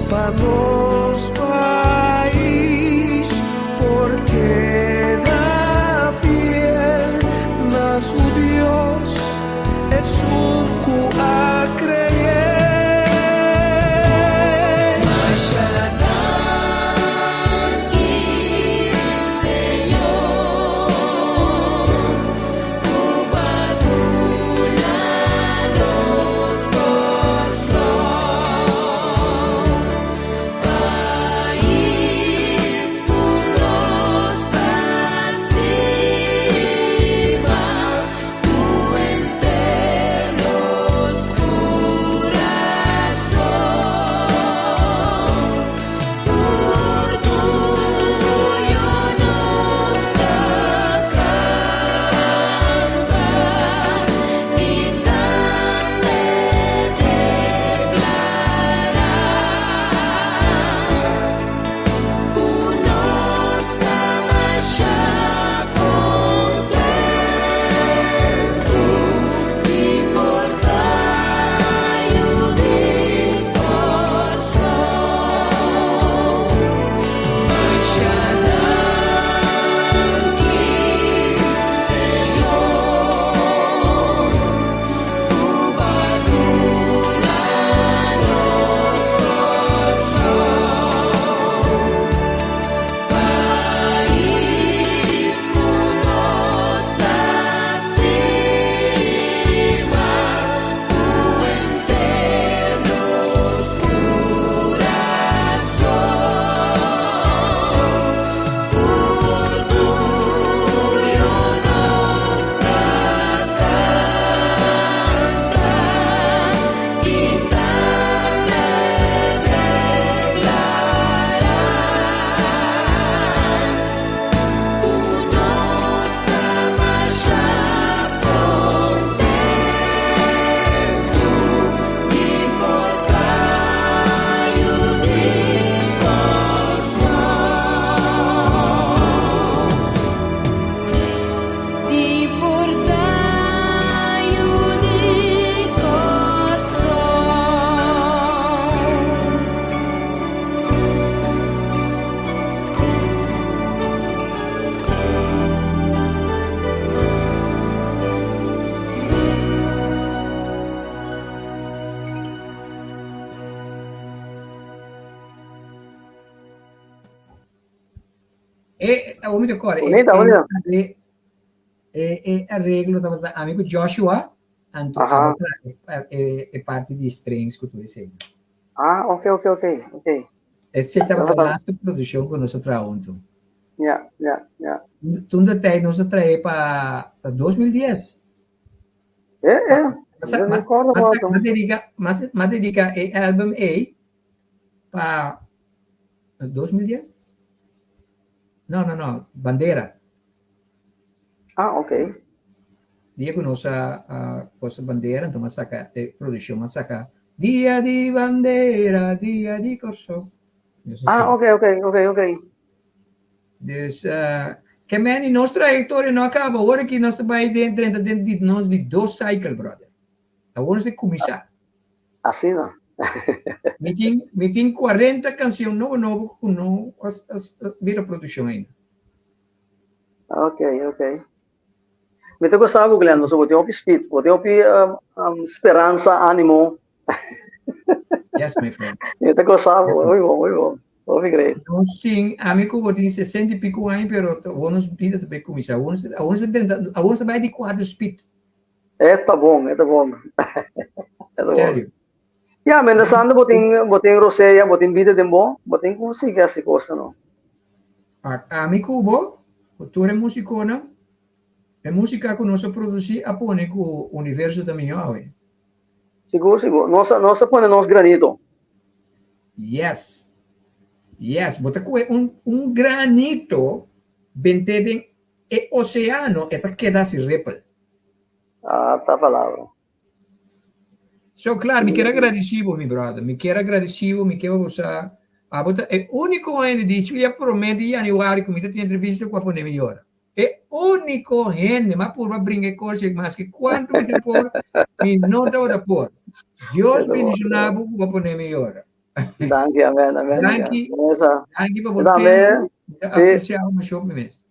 pa nos pais por keda fiel na su Dios, esun cu a cre'é. Masha danki, Señor, ku bo a duna nos Kòrsou, pais ku nos ta stima ku henter nos kurason. Orguyo nos ta kanta i tambe deklará ku nos ta masha kontentu di por ta yu di Kòrsou. Masha danki, Señor, ku bo a duna nos Kòrsou, pais ku nos ta stima ku henter nos kurason. Orguyo nos ta kanta i tambe deklará ku nos ta masha kontentu di por ta yu di Kòrsou. Di por ta yu di Kòrsou. E, awor mi ta kòrda, e, Bonita, bonita. e, e, e areglo tabata ami ku Joshua, anto Aha. abo tra e, e parti di strings ku tur esei. Ah, ok, ok, ok, ok. Esei tabata Tabata- laatste produkshon ku nos a traha huntu. Ja, ja, ja. Toen de tijd nos a trae pa ta 2010. Eh, eh. Mas, Eu mas, recordo mas, agora. mas dedica, mas, mas dedica e álbum ei pa 2010? No, no, no, Bandera. Ah, ok. Dia ku nos a, a cosa bandera, anto mas saca e producción mas saca Dia di Bandera, Dia di Kòrsou. Dus Ah, asina. ok, ok, ok, ok. Dus uh, ke meni nos trayectoria no a kaba. Ora ki nos ta bai den drenta den di nos di dos cycle, brother. Awor nos ta kuminsá. Asina. Mi tin, mi tin 40 canción nobo nobo ku no as, as, bira producción ainda. Ok, ok. Mi ta gusta bo, Glenn, bo tin hopi speed, bo tin hopi um, um, speransa, ánimo. Yes, my friend. Mi ta gusta bo, muy bon, muy bon. Hopi great. Nos tin, ami ku bo tin 60 y pico aña, pero awor nos bida ta bay kuminsá. Awor nos, awor nos ta drenta, awor nos ta bay di kuater speed. E ta bon, e ta bon. E ta bon. Serio. Ya, mientras tanto, bo tin, bo tin rosea, bo tin bida den bo, bo tin ku sigui hasi cosa, no? Ami ku bo, ku tur e musikonan. E músika ku nos a produsí a pone ku universo ta mihó awe. Sigur, sigur. Nos a, nos a pone nos granito. Yes. Yes, bo ta kohe un, un granito bent'é den e oseano, e ta keda hasi ripple. Ah, ta palabra. So, klaar, mi kier a gradisí bo, mi brother. Mi kier a gradisí bo, mi kier pa bo sa, abo ta e úniko hende di ya promé di yanüari ku mi ta tin entrevista ku a pone mi yora. E úniko hende, m'a purba bringa e kos ei, maske kuantu mi ta por, mi no tabata por. Dios bendishoná bo ku bo a pone mi yora. Danki, amen, amen. Danki, danki pa bo tempu. Mi ta apresiá bo masho mi mes.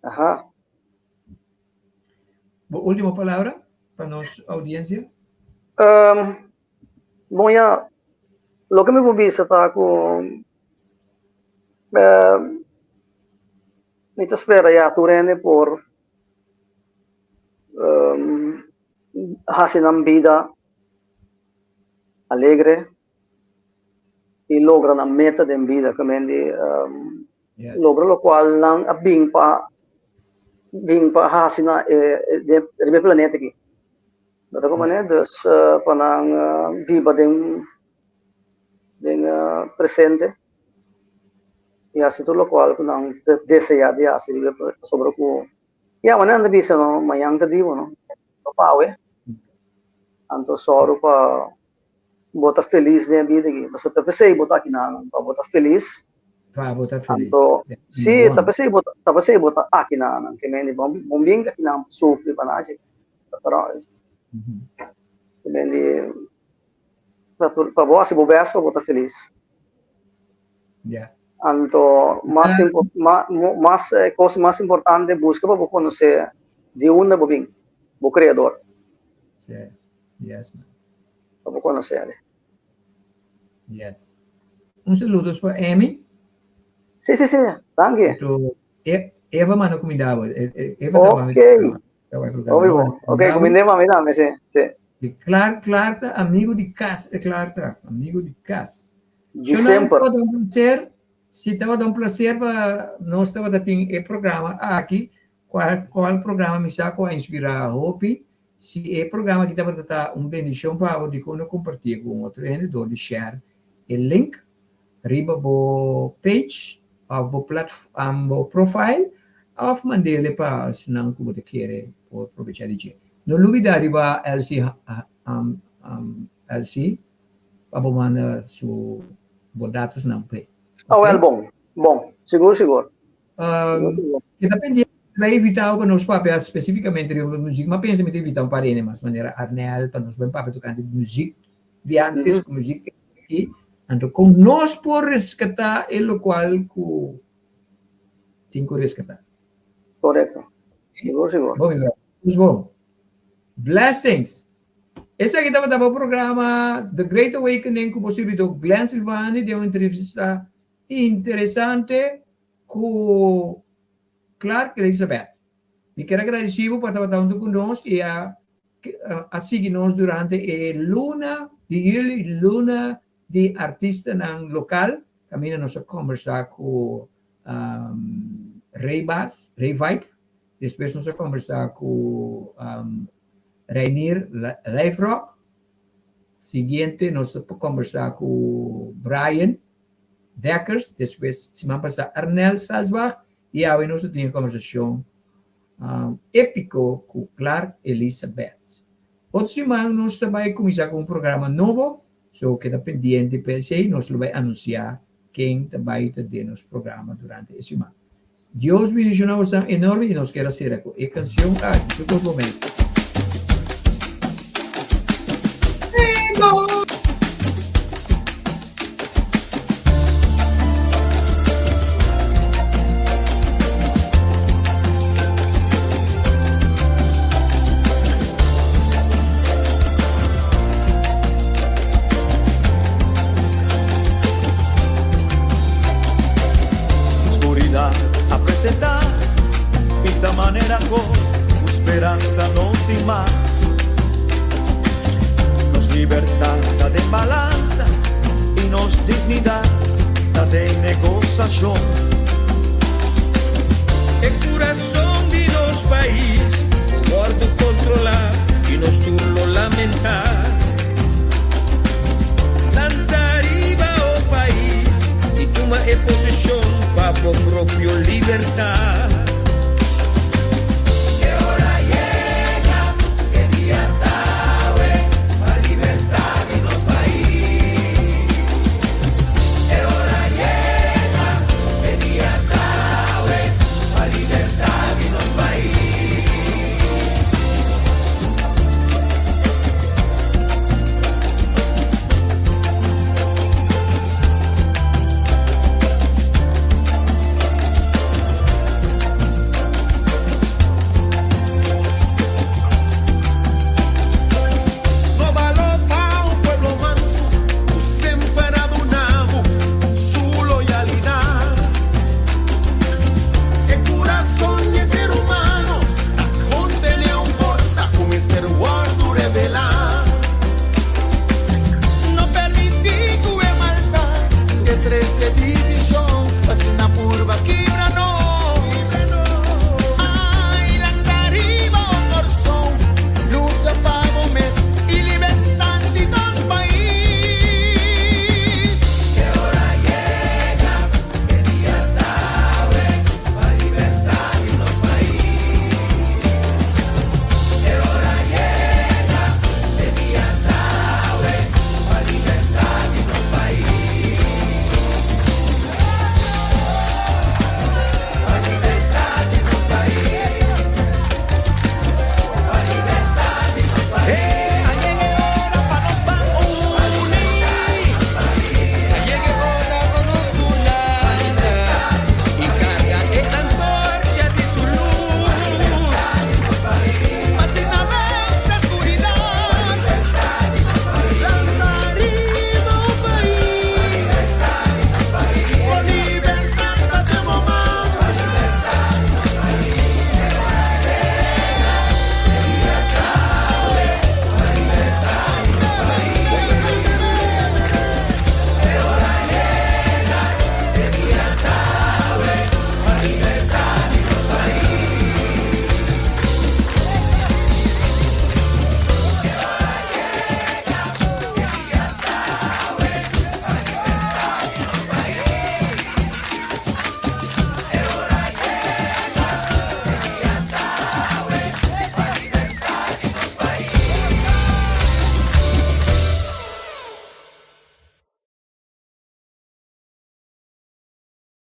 Aha. Bo último palabra pa nos audiencia? Bon ya, loke mi por bisa ta ku mi ta spera ya tur hende por hasi nan bida alegre i logra nan meta den bida, ke men di logra lokual nan a bin pa bin pa hasi na e riba e planeta aki. Bo ta komprende? Dus pa nan biba den den presente i hasi tur lokual ku nan ta desea di hasi riba e pasobra ku ya manera nan ta bisa no mañan ta di bo no, no pa awe. Anto sòru pa bo ta felis den e bida aki, pasobra ta p'esei bo ta aki nan, pa bo ta felis. Pa bo ta felis. Anto, si, ta p'esei bo ta, ta p'esei bo ta aki nan, ke mende bo bo bin aki nan pa sufri pa nachi, pero ke mende pa tur pa bo hasi bo bes pa bo ta felis. Ya. Anto, mas impo ma mas e kos mas importante buska pa bo konosé di unda bo bin, bo Kreador. Si. Yes, man. Pa bo conocer. Yes. Un saludos pa Amy. Sí, sí, sí. Danki. Anto, e, Eva manda kumindá bo. E, e, Eva Ok. Hopi bon. Ok, kumind'é pa mi tambe, sí, sí. E Clark, Clark ta amigo di kas, e Clark ta amigo di kas. Di semper. Tabata un placer, si tabata un placer pa nos tabata tin e programa aki, cual, cual programa mi sa cu a inspira hopi. Si e programa aki tabata ta un bendicion pa bo, dikon no compartié cu un otro hende dor di share e link riba bo page of bo plat bo profile of mandele pa esnan cu bo ta kere por probecha di dje. No lubida riba Elsie Elsie pa bo manda su bo datosnan p'e. Awel bon, bon, sigur sigur. Keda pendiente, mi a invitao pa nos papia specificamente riba muziek, mi a pensa mi ta invita un par hende mas, manera Arnel, pa nos ben papia tocante muziek di antes ku muziek di aki, anto kon nos por rescata e locual ku tin ku rescata. Correcto. Sigur, sigur. Bon, mi brother. Nos bon. Blessings. Esaki tabata bo programa The Great Awakening ku bo sirbidor Glenn Silvani den un entrevista interesante ku Clark Elizabeth. Mi kier a gradisí bo pa tabata huntu ku nos i a a sigui nos durante e luna di juli, luna di artistanan lokal, kaminda nos a kombersá ku Ray Baas, Ray Vibe, despues nos a kombersá ku Reinier Lijfrock, siguiente nos a kombersá ku Brian Dekkers, despues siman pasá Arnel Salsbach i awe nos ta tin e kombersashon épiko ku Clark Elisabeth. Otro siman nos ta bai kuminsá ku un programa nobo, so keda pendiente pa esei, nos lo bai anunsiá ken ta bai ta den nos programa durante e siman. Dios bendishoná bosan enorme i nos kier a sera ku e kansion aki. Tur kos bo mes. Oscuridad a presentá y ta manera cos cu speransa no tin mas. Nos libertad ta den balansa y nos dignidad ta den negociacion. E curason di nos pais. lamenta. Lanta riba o pais y tuma e posicion pa bo propio libertad.